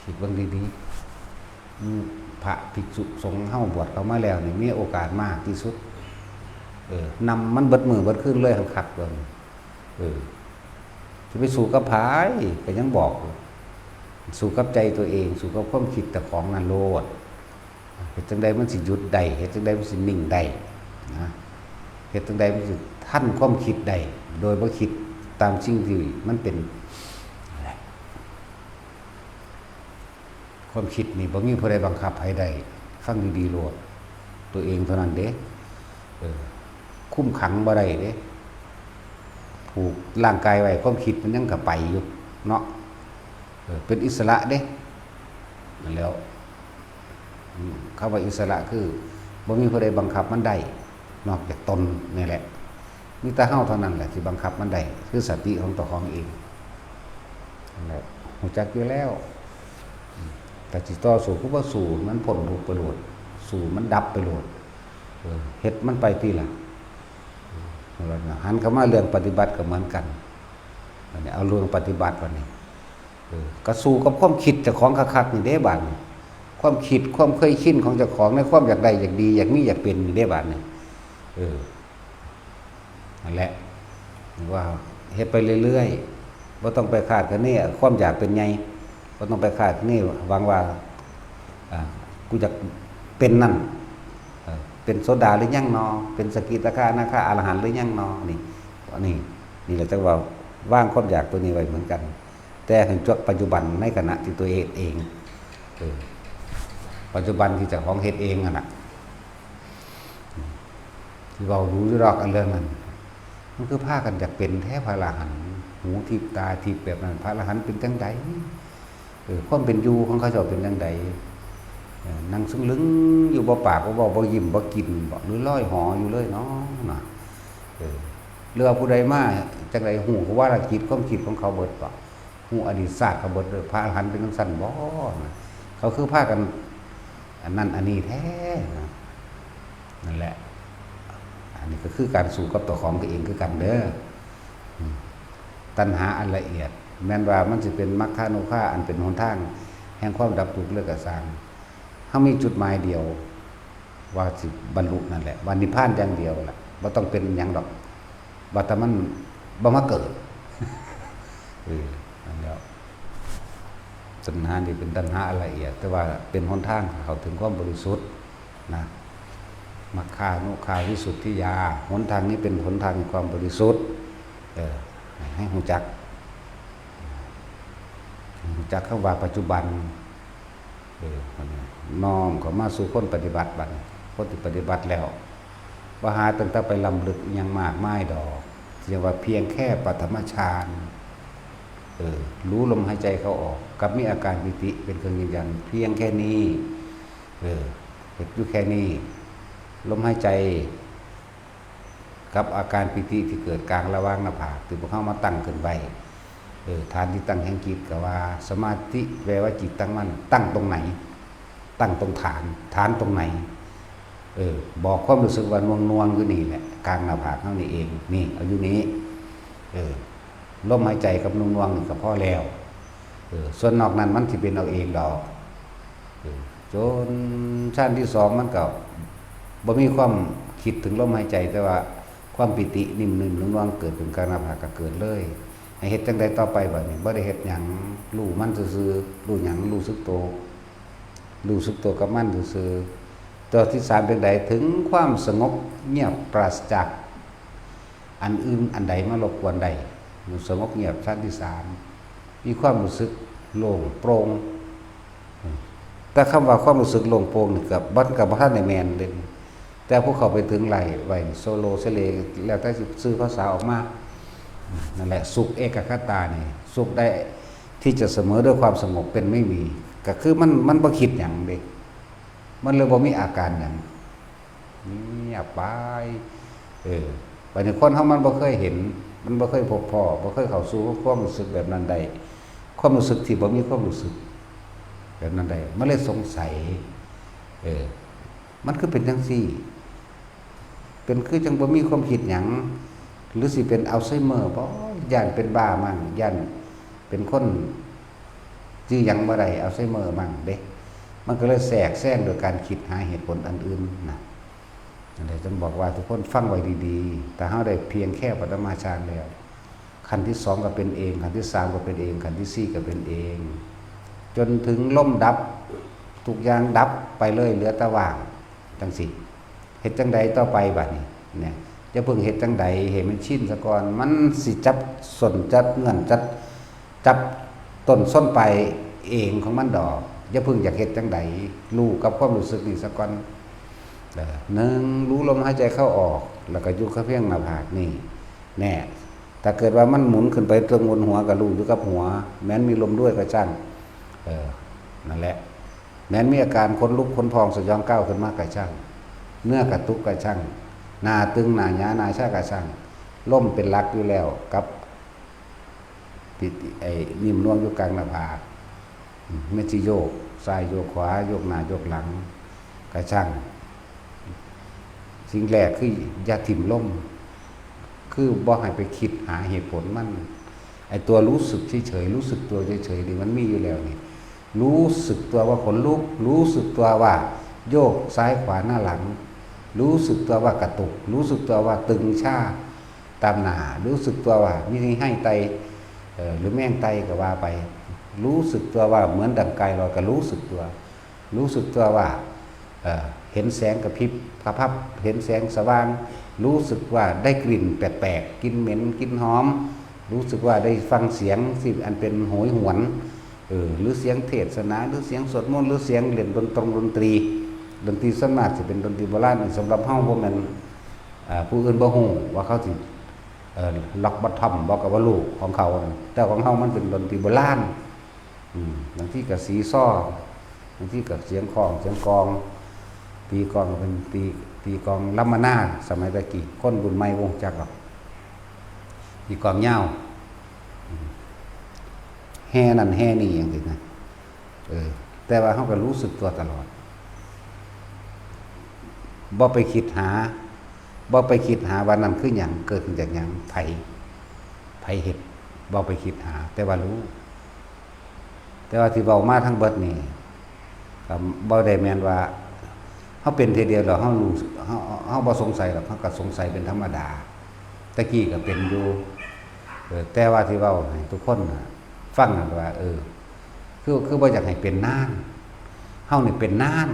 คิดเบิ่งดีๆ อืม พระภิกษุสงฆ์เฮาบวชเข้ามาแล้วนี่ มีโอกาสมากที่สุด เออ นำมันเบิดมื้อเบิดคืนเลย หั้นคักเบิ่ง เออ สิไปสู้กับไผ ก็ยังบอกอยู่ สู้กับใจตัวเอง สู้กับความคิดเจ้าของนั่นโลด เฮ็ดจั่งใดมันสิหยุดได้ เฮ็ดจั่งใดมันสินิ่งได้ นะ เฮ็ดจั่งใดมันสิทันความคิดได้ โดยบ่คิดตามสิ่งที่มันเป็น ความคิดนี่บ่มีผู้ใดบังคับให้ได้ ฟังดีๆโลด ตัวเองเท่านั้นเด้ เออ คุมขังบ่ได้เด้ ผูกร่างกายไว้ ความคิดมันยังกะไปอยู่เนาะ เออ เป็นอิสระเด้ นั่นแหล้ว อืม คำว่าอิสระคือ บ่มีผู้ใดบังคับมันได้ นอกจากตนนี่แหละ มีแต่เฮาเท่านั้นแหละที่บังคับมันได้ คือสติของเจ้าของเอง นั่นแหละ ฮู้จักอยู่แล้ว อืม แต่สิต่อสู้คือบ่สู้ มันพ้นทุกข์ไปโลด สู้มันดับไปโลด เออ เฮ็ดมันไปติล่ะ เออ หันเข้ามาเรื่องปฏิบัติก็เหมือนกัน อันนี้เอาเรื่องปฏิบัติบัดนี้ เออ ก็สู้กับความคิดเจ้าของคักๆนี่เด้บัดนี้ ความคิด ความเคยชินของเจ้าของในความอยากได้ อยากดี อยากมี อยากเป็นนี่เด้บัดนี้ เออ นั่นแหละ ว่าเฮ็ดไปเรื่อยๆ บ่ต้องไปคาดคะเน ความอยากเป็นไง บ่ต้องไปคาดคะเน หวังว่า อ่า กูอยากเป็นนั่น เออ เป็นโสดาหรือยังนอ เป็นสกิทาคานาคาอรหันต์หรือยังนอ นี่ นี่ นี่แหละจั่งว่าวางความอยากตัวนี้ไว้เหมือนกัน แต่ให้จวกปัจจุบันในขณะที่ตัวเองเอง เออ ปัจจุบันที่เจ้าของเฮ็ดเองนั่นน่ะ ที่เว้าดูอยู่ดอกอันเรื่องนั้น มันคือพากันอยากเป็นแท้พระอรหันต์ หูทิพย์ตาทิพย์แบบนั้น พระอรหันต์เป็นจั่งใด เออ ความเป็นอยู่ของเขาเจ้าเป็นจั่งใด เออ นั่งซึ่งลึงอยู่ บ่ปากบ่เว้า บ่ยิ้มบ่กินบ่ หรือลอยหออยู่เลยเนาะ นะ เออ หรือว่าผู้ใดมาจั่งใด ฮู้วาระจิตความคิดของเขาเบิดบ่ ฮู้อดีตชาติเขาเบิดเด้อ พระอรหันต์เป็นจั่งซั้นบ่ นะ เขาคือพากัน อันนั้นอันนี้แท้ นะ นั่นแหละ อันนี้ก็คือการสู้กับเจ้าของตัวเองคือกันเด้อ อืม ตัณหาอันละเอียด แม้นว่ามันสิเป็นมัคคานุภา อันเป็นหนทางแห่งความดับทุกข์เลยก็ซ่าง เฮามีจุดหมายเดียว ว่าสิบรรลุนั่นแหละ ว่านิพพานอย่างเดียวล่ะ บ่ต้องเป็นหยังดอก ว่าแต่มันบ่มาเกิด เออ นั่นแหล้ว ตัณหานี่เป็นตัณหาอันละเอียด แต่ว่าเป็นหนทางเข้าถึงความบริสุทธิ์นะ มัคคานุคาวิสุทธิยา หนทางนี้เป็นหนทางแห่งความบริสุทธิ์ เออ ให้ฮู้จัก ฮู้จักคำว่าปัจจุบัน เออ น้อมเข้ามาสู่คนปฏิบัติบัดนี้ คนที่ปฏิบัติแล้ว บ่หาตั้งแต่ไปล้ำลึกอิหยังมากมายดอก เรียกว่าเพียงแค่ปฐมฌาน เออ รู้ลมหายใจเข้าออก กับมีอาการปีติเป็นเครื่องยืนยัน เพียงแค่นี้ เออ เฮ็ดอยู่แค่นี้ ลมหายใจ กับอาการปีติที่เกิดกลางระหว่างหน้าผาก ที่พวกเฮามาตั้งขึ้นไว้ เออ ฐานที่ตั้งแห่งจิตก็ว่า สมาธิแปลว่าจิตตั้งมั่น ตั้งตรงไหน ตั้งตรงฐาน ฐานตรงไหน เออ บอกความรู้สึกว่าหน่วงๆอยู่นี่แหละ กลางหน้าผากเฮานี่เอง นี่ เอาอยู่นี้ เออ ลมหายใจกับหน่วงๆนี่ก็พอแล้ว เออ ส่วนนอกนั้นมันสิเป็นเอาเองดอก เออ จนชั้นที่สองมันก็บ่มีความคิดถึงลมหายใจ แต่ว่าความปีตินิ่มๆหน่วงๆเกิดขึ้นกลางหน้าผากก็เกิดเลย ให้เฮ็ดจั่งใดต่อไปบัดนี้ บ่ได้เฮ็ดหยัง รู้มันซื่อๆ รู้หยัง รู้สึกโต รู้สึกโตกับมันซื่อๆ ตัวที่สามเป็นใด ถึงความสงบเงียบปราศจากอันอื่นอันใดมารบกวนได้ สงบเงียบชั้นที่สาม มีความรู้สึกโล่งโปร่ง แต่คำว่าความรู้สึกโล่งโปร่งนี่ก็ มันก็บ่ทันได้แม่นเด้ แต่ผู้เข้าไปถึงไล่ไว้โซโลเซเล แล้วแต่สิสื่อภาษาออกมา นั่นแหละ สุขเอกัคคตานี่ สุขได้ที่จะเสมอด้วยความสงบเป็นไม่มี ก็คือมัน มันบ่คิดหยังเด้ มันเลยบ่มีอาการหยัง เงียบไป เออ บัดนี้คนเฮามันบ่เคยเห็น มันบ่เคยพบพ้อ บ่เคยเข้าสู่ความรู้สึกแบบนั้นได้ ความรู้สึกที่บ่มีความรู้สึกแบบนั้นได้ มันเลยสงสัย เออ มันคือเป็นจั่งซี้ เป็นคือจั่งบ่มีความคิดหยัง หรือสิเป็นอัลไซเมอร์บ่ ย้านเป็นบ้ามั้ง ย้านเป็นคนจื่อหยังบ่ได้ อัลไซเมอร์มั้งเด้ มันก็เลยแทรกแซงโดยการคิดหาเหตุผลอันอื่นนะ นั่นแหละ จึงบอกว่าทุกคนฟังไว้ดีๆ ถ้าเฮาได้เพียงแค่ปฐมฌานแล้ว ขั้นที่สองก็เป็นเอง ขั้นที่สามก็เป็นเอง ขั้นที่สี่ก็เป็นเอง จนถึงลมดับ ทุกอย่างดับไปเลย เหลือแต่ว่าง จั่งซี้ เฮ็ดจั่งใดต่อไปบัดนี้ เนี่ย อย่าเพิ่งเฮ็ดจั่งใด ให้มันชินซะก่อน มันสิจับส้นจับเงื่อนจับ จับต้นส้นปลายเองของมันดอก อย่าเพิ่งอยากเฮ็ดจั่งใด รู้กับความรู้สึกนี่ซะก่อน เออ หนึ่ง รู้ลมหายใจเข้าออก แล้วก็อยู่กับเพียงหน้าผากนี่ แน่ ถ้าเกิดว่ามันหมุนขึ้นไปเทิงบนหัวก็รู้อยู่กับหัว แม้นมีลมด้วยก็ช่าง เออ นั่นแหละ แม้นมีอาการขนลุกขนพองสยองก้าวขึ้นมาก็ช่าง เนื้อกระตุกก็ช่าง หน้าตึงหน้าหยาหน้าชาก็ช่าง ลมเป็นหลักอยู่แล้วกับ ปิติ ไอ้นิ่มนวลอยู่กลางหน้าผาก อืม มันสิโยกซ้ายโยกขวา โยกหน้าโยกหลัง ก็ช่าง สิ่งแรกคืออย่าถิ่มลม คือบ่ให้ไปคิดหาเหตุผลมัน ไอ้ตัวรู้สึกเฉยๆ รู้สึกตัวเฉยๆ นี่มันมีอยู่แล้วนี่ รู้สึกตัวว่าขนลุก รู้สึกตัวว่าโยกซ้ายขวาหน้าหลัง รู้สึกตัวว่ากระตุก รู้สึกตัวว่าตึงชาตามหน้า รู้สึกตัวว่ามีไห้ไต เอ่อ หรือแมงไตก็ว่าไป รู้สึกตัวว่าเหมือนดั่งกายลอยก็รู้สึกตัว รู้สึกตัวว่า เอ่อ เห็นแสงกระพริบกระพับ เห็นแสงสว่าง รู้สึกว่าได้กลิ่นแปลกๆ กลิ่นเหม็น กลิ่นหอม รู้สึกว่าได้ฟังเสียงที่อันเป็นโหยหวน เออ หรือเสียงเทศนา หรือเสียงสวดมนต์ หรือเสียงเล่นดนตรงดนตรี ดนตรีส่วนมากสิเป็นดนตรีโบราณ สำหรับเฮาบ่แม่น อ่า ผู้อื่นบ่ฮู้ว่าเขาสิ เอ่อ ล็อกบอททอมบ่ก็ว่าลูกของเขา แต่ของเฮามันเป็นดนตรีโบราณ อืม บางทีก็สีซอ บางทีก็เสียงคอง เสียงกลอง ตีกลองก็เป็นตี ตีกลองล้ำมานา สมัยตะกี้ คนรุ่นใหม่บ่รู้จักหรอก ตีกลองยาว อืม แห่นั่นแห่นี่จั่งซี้นะ เออ แต่ว่าเฮาก็รู้สึกตัวตลอด บ่ไปคิดหา บ่ไปคิดหาว่านั่นคือหยัง เกิดขึ้นจากหยัง ไผ ไผเฮ็ด บ่ไปคิดหา แต่ว่ารู้ แต่ว่าที่เว้ามาทั้งเบิดนี่ ก็บ่ได้แม่นว่า เฮาเป็นเทื่อเดียวแล้วเฮารู้ เฮา เฮาบ่สงสัยหรอก เฮาก็สงสัยเป็นธรรมดา แต่กี้ก็เป็นอยู่ เออ แต่ว่าที่เว้าให้ทุกคนน่ะฟังนั่นว่า เออ คือ คือบ่อยากให้เป็นนาน เฮานี่เป็นนาน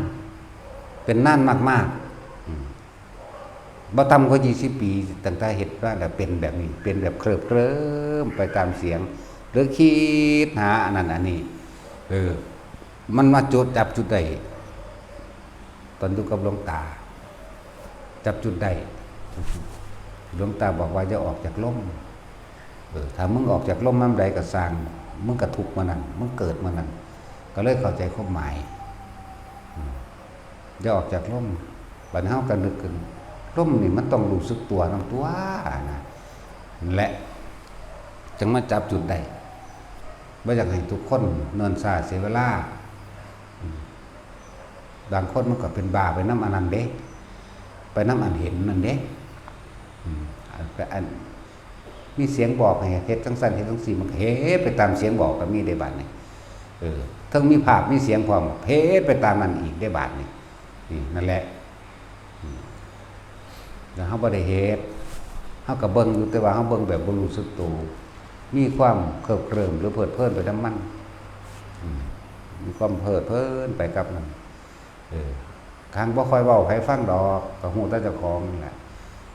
เป็นนานมากๆ อืม บ่ต่ำกว่ายี่สิบปี ตั้งแต่เฮ็ดมาแล้วเป็นแบบนี้ เป็นแบบเคลิ้บเคลิ้มไปตามเสียง หรือคิดหาอันนั้นอันนี้ เออ มันมาจุด จับจุดได้ ตอนอยู่กับหลวงตา จับจุดได้ หลวงตาบอกว่าอย่าออกจากลม เออ ถ้ามึงออกจากลมยามใดก็ซ่าง มึงก็ทุกข์มื้อนั้น มึงเกิดมื้อนั้น ก็เลยเข้าใจความหมาย อืม อย่าออกจากลม บัดนี้เฮาก็นึกขึ้น ลมนี่มันต้องรู้สึกตัวนำตัวนนะ นั่นแหละ จั่งมาจับจุดได้ บ่อยากให้ทุกคนเนิ่นช้าเสียเวลา อืม บางคนมันก็เป็นบ้าไปนำอันนั้นเด้ ไปนำอันเห็นนั่นเด้ อืม อัน อัน มีเสียงบอกให้เฮ็ดจั่งซั้นเฮ็ดจั่งซี้ มันก็เฮ็ดไปตามเสียงบอกก็มีเด้บาดนี้ เออ เทิงมีภาพมีเสียงพร้อม เฮ็ดไปตามนั้นอีกเด้บาดนี้ นี่ นั่นแหละ อืม แล้วเฮาบ่ได้เฮ็ด เฮาก็เบิ่งอยู่ แต่ว่าเฮาเบิ่งแบบบ่รู้สึกโต มีความเคลิบเคลิ้มหรือเพลิดเพลินไปนำมัน อืม มีความเพลิดเพลินไปกับมัน เออ คันบ่ค่อยเว้าให้ไผฟังดอก ก็ฮู้แต่เจ้าของนั่นแหละ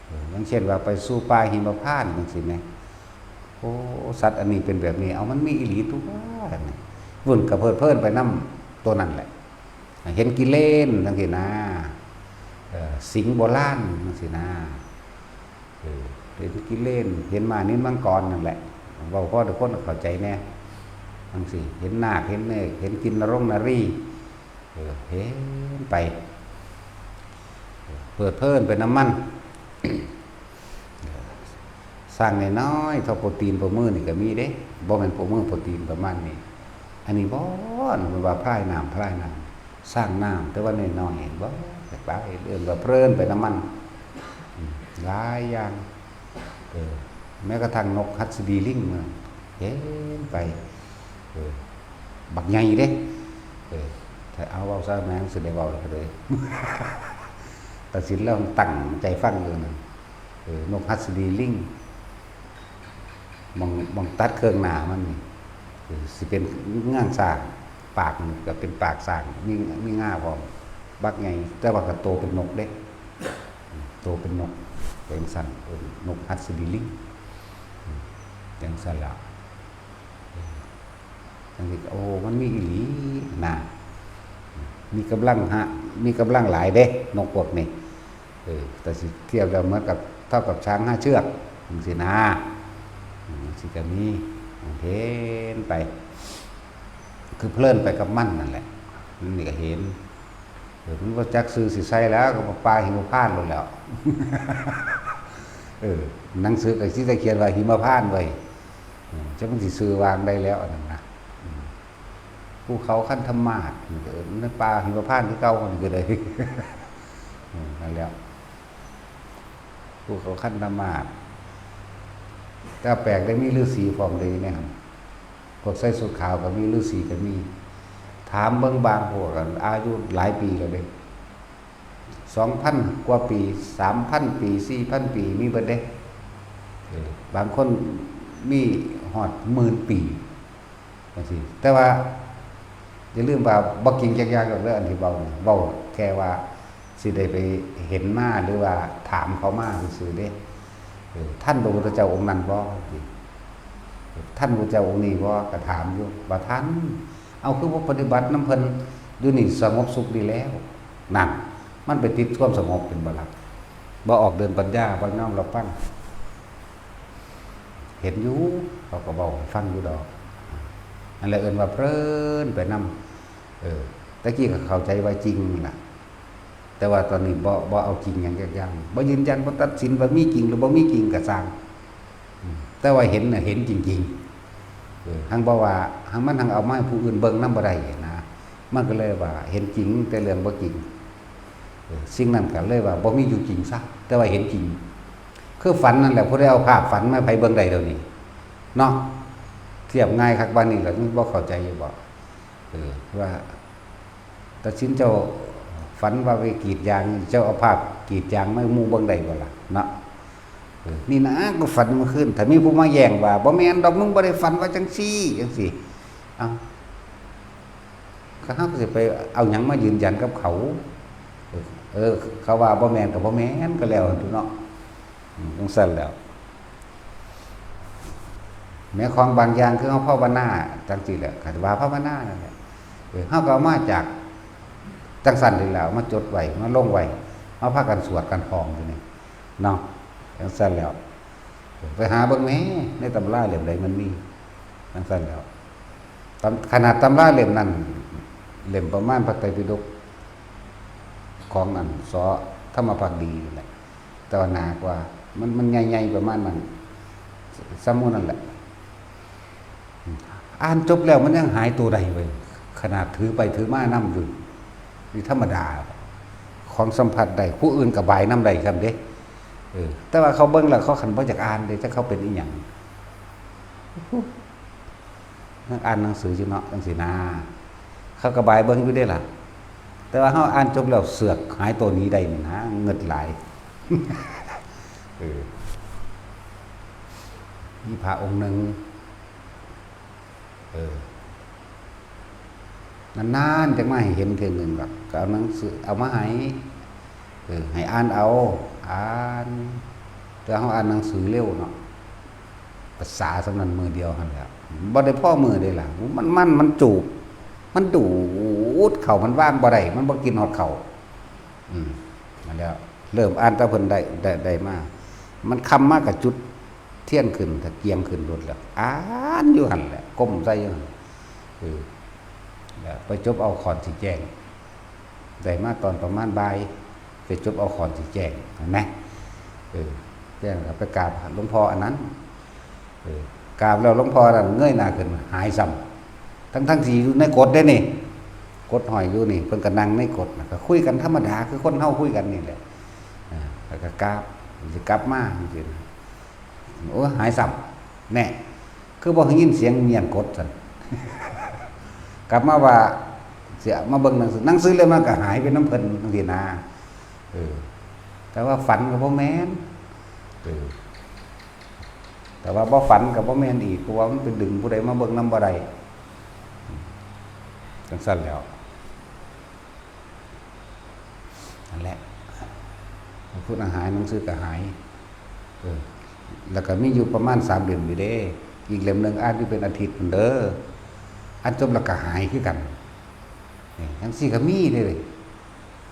เออ อย่างเช่นว่าไปสู่ป่าหิมพานต์จั่งซี้แหม โอ้ สัตว์อันนี้เป็นแบบนี้ เอ้า มันมีอีหลีตั๊ว นี่ วุ่นก็เพลิดเพลินไปนำตัวนั้นแหละ เห็นกิเลนจั่งซี้นะ เออ สิงห์โบราณจั่งซี้นะ เออ เห็นกิเลน เห็นม้านิลมังกรนั่นแหละ เว้าพอทุกคนเข้าใจแหน่ จั่งซี้ เห็นนาค เห็นเนก เห็นกินนรงนารี เออ เห็นไป เออ เพลิดเพลินไปนำมัน เออ สร้างน้อยๆ เท่าโป้ตีนโป้มือนี่ก็มีเด้ บ่แม่นโป้มือโป้ตีนประมาณนี้ อันนี้บ่ เพิ่นว่าพลายน้ำ พลายน้ำ สร้างน้ำ แต่ว่าน้อยๆ เห็นบ่ อยากไป เอิ้นว่าเพลินไปนำมัน อืม หลายอย่าง เออ แม้กระทั่งนกหัสดีลิงมันเห็นไป เออ บักใหญ่เด้ เออ ถ้าเอาเว้าซะแม่นสิได้เว้าแล้วก็เลย ตัดสินแล้วตั้งใจฟังอยู่นั่น เออ นกหัสดีลิง หม่อง หม่องตัดเครื่องหน้ามันนี่ เออ สิเป็นงาช้าง ปากนี่ก็เป็นปากช้าง มี มีงาพร้อม บักใหญ่ แต่ว่าก็โตเป็นนกเด้ โตเป็นนก จั่งซั้น เอิ้นนกหัสดีลิง จั่งซั้นล่ะ จั่งซี้ โอ้ มันมีอีหลีนะ มีกำลังฮะ มีกำลังหลายเด้ นกพวกนี้ เออ แต่สิเทียบแล้วเหมือนกับ เท่ากับช้างห้าเชือก จั่งซี้นะ อืม จั่งซี้ก็มี เห็นไป คือเพลินไปกับมันนั่นแหละ นั่นนี่ก็เห็น เออ มันบ่จักชื่อสิใส่แล้ว ก็ป่าหิมพานต์โลดแล้ว เออ หนังสือก็สิได้เขียนว่าหิมพานต์ไว้ อืม จักมันสิชื่อว่าจั่งใดแล้วอันนั้นนะ อืม ภูเขาคันธมาศ เออ ในป่าหิมพานต์คือเก่า มันก็ได้ อืม นั่นแหละ ภูเขาคันธมาศ แต่แปลกได้มีฤาษีพร้อมเลยเนี่ย พวกใส่ชุดขาวก็มี ฤาษีก็มี ถามเบิ่งบางพวกอะ อายุหลายปีแล้วเด้ สองพันกว่าปี สามพันปี สี่พันปี มีเบิดเด้ เออ บางคนมีฮอดหมื่นปี จั่งซี้ แต่ว่าอย่าลืมว่าบ่จริงจักอย่างดอกเด้อ อันที่เว้านี่ เว้าแค่ว่าสิได้ไปเห็นมา หรือว่าถามเขามาซื่อๆเด้ เออ ทันพระพุทธเจ้าองค์นั้นบ่ ทันพระพุทธเจ้าองค์นี้บ่ ก็ถามอยู่ บ่ทัน เอา คือบ่ปฏิบัตินำเพิ่น อยู่นี่สงบสุขดีแล้ว นั่น มันไปติดความสงบเป็นบ่ล่ะ บ่ออกเดินปัญญา บ่ยอมรับฟัง เห็นอยู่ เขาก็เว้าให้ฟังอยู่ดอก นั่นแหละเอิ้นว่าเพลินไปนำ เออ แต่กี้ก็เข้าใจว่าจริงนั่นล่ะ แต่ว่าตอนนี้บ่ บ่เอาจริงหยังจักอย่าง บ่ยืนยัน บ่ตัดสินว่ามีจริงหรือบ่มีจริงก็ซ่าง อืม แต่ว่าเห็นน่ะเห็นจริงๆ เออ หั้งบ่ว่า หั้งมันหั้งเอามาให้ผู้อื่นเบิ่งนำบ่ได้นะ มันก็เลยว่าเห็นจริงแต่เรื่องบ่จริง เออ สิ่งนั้นก็เลยว่าบ่มีอยู่จริงซะ แต่ว่าเห็นจริง คือฝันนั่นแหละ ผู้ใดเอาภาพฝันมาให้ไผเบิ่งได้เดี๋ยวนี้ เนาะ เทียบง่ายคักปานนี้แล้ว ยังบ่เข้าใจอยู่บ่ เออ ว่า ตัดสินเจ้าฝันว่าไปกรีดยาง เจ้าเอาภาพกรีดยางมาให้หมู่เบิ่งได้บ่ล่ะ เนาะ เออ นี่นะ กูฝันเมื่อคืน ถ้ามีผู้มาแย้งว่า บ่แม่นดอก มึงบ่ได้ฝันว่าจั่งซี้ จั่งซี้ เอ้า ก็เฮาก็สิไปเอาหยังมายืนยันกับเขา เออ เออ เขาว่าบ่แม่นก็บ่แม่นก็แล้วหั่นตั่วเนาะ อืม จั่งซั้นแหล้ว แม้ของบางอย่างคือเฮาภาวนาจั่งซี้แหละ คันว่าภาวนานั่นแหละ เออ เฮาก็เอามาจากจั่งซั้นนี่แหละ เอามาจดไว้ มาลงไว้ มาพากันสวดกันท่องอยู่นี่ เนาะ จั่งซั้นแหล้ว เออ ไปหาเบิ่งแหม ในตำราเล่มใดมันมี จั่งซั้นแหล้ว ตำ ขนาดตำราเล่มนั้น เล่มประมาณพระไตรปิฎก ของอัน ส.ธรรมภักดีนี่แหละ แต่ว่าหนากว่า มัน มันใหญ่ๆประมาณนั้น ส่ำหมู่นั่นแหละ อ่านจบแล้วมันยังหายตัวได้เว้ย ขนาดถือไปถือมานำอยู่ นี่ธรรมดา ของสัมผัสได้ ผู้อื่นก็บายนำได้ซ้ำเด้ เออ แต่ว่าเขาเบิ่งแล้วเขาคันบ่อยากอ่านเด้ จักเขาเป็นอีหยัง นักอ่านหนังสืออยู่เนาะ จังซี้นะ เขาก็บายเบิ่งอยู่เด้ล่ะ แต่ว่าเฮาอ่านจบแล้วเสือกหายตัวหนีได้นี่นะ เงิดหลาย เออ มีพระองค์หนึ่ง เออ นานๆ จักมาให้เห็นเทื่อหนึ่งดอก ก็เอาหนังสือ เอามาให้ เออ ให้อ่านเอา อ่าน แต่เฮาอ่านหนังสือเร็วเนาะ ภาษาส่ำนั้นมื้อเดียวหั่นแหละ บ่ได้พอมื้อเด้ล่ะ มัน มัน มันจูบ มันดูดเข้า มันวางบ่ได้ มันบ่กินฮอดเข้า อืม นั่นแหละ เริ่มอ่านแต่เพิ่นได้ ได้ ได้มา มันค่ำมาก็จุดเทียนขึ้น ตะเกียงขึ้นโลดแล้ว อ่านอยู่หั่นแหละ ก้มใส่อยู่หั่น เออ แล้วไปจบเอาก่อนสิแจ้ง ได้มาตอนประมาณบ่าย ไปจบเอาก่อนสิแจ้ง เห็นไหม เออ แจ้งแล้วไปกราบหลวงพ่ออันนั้น เออ กราบแล้วหลวงพ่อนั่นเงยหน้าขึ้น หายซ้ำ ทั้งๆ ที่อยู่ในกฎเด้นี่ กฎห้อยอยู่นี่ เพิ่นก็นั่งในกฎน่ะ ก็คุยกันธรรมดา คือคนเฮาคุยกันนี่แหละ อ่า แล้วก็กราบ สิกลับมาจังซี้นะ โอ้ หายซ้ำ แน่ คือบ่ได้ยินเสียงเมียนกดซั่น กลับมาว่า สิมาเบิ่งหนังสือ หนังสือเล่มนั้นก็หายไปนำเพิ่นจังซี้นะ เออ แต่ว่าฝันก็บ่แม่น เออ แต่ว่าบ่ฝันก็บ่แม่นอีก เพราะว่ามันไปดึงผู้ใดมาเบิ่งนำบ่ได้ จังซั่นแหล้ว นั่นแหละ พุทธหาย หนังสือก็หาย เออ แล้วก็มีอยู่ประมาณสามเล่มอยู่เด้ อีกเล่มหนึ่งอ่านอยู่เป็นอาทิตย์พุ้นเด้อ อ่านจบแล้วก็หายคือกัน นี่ จังซี้ก็มีเด้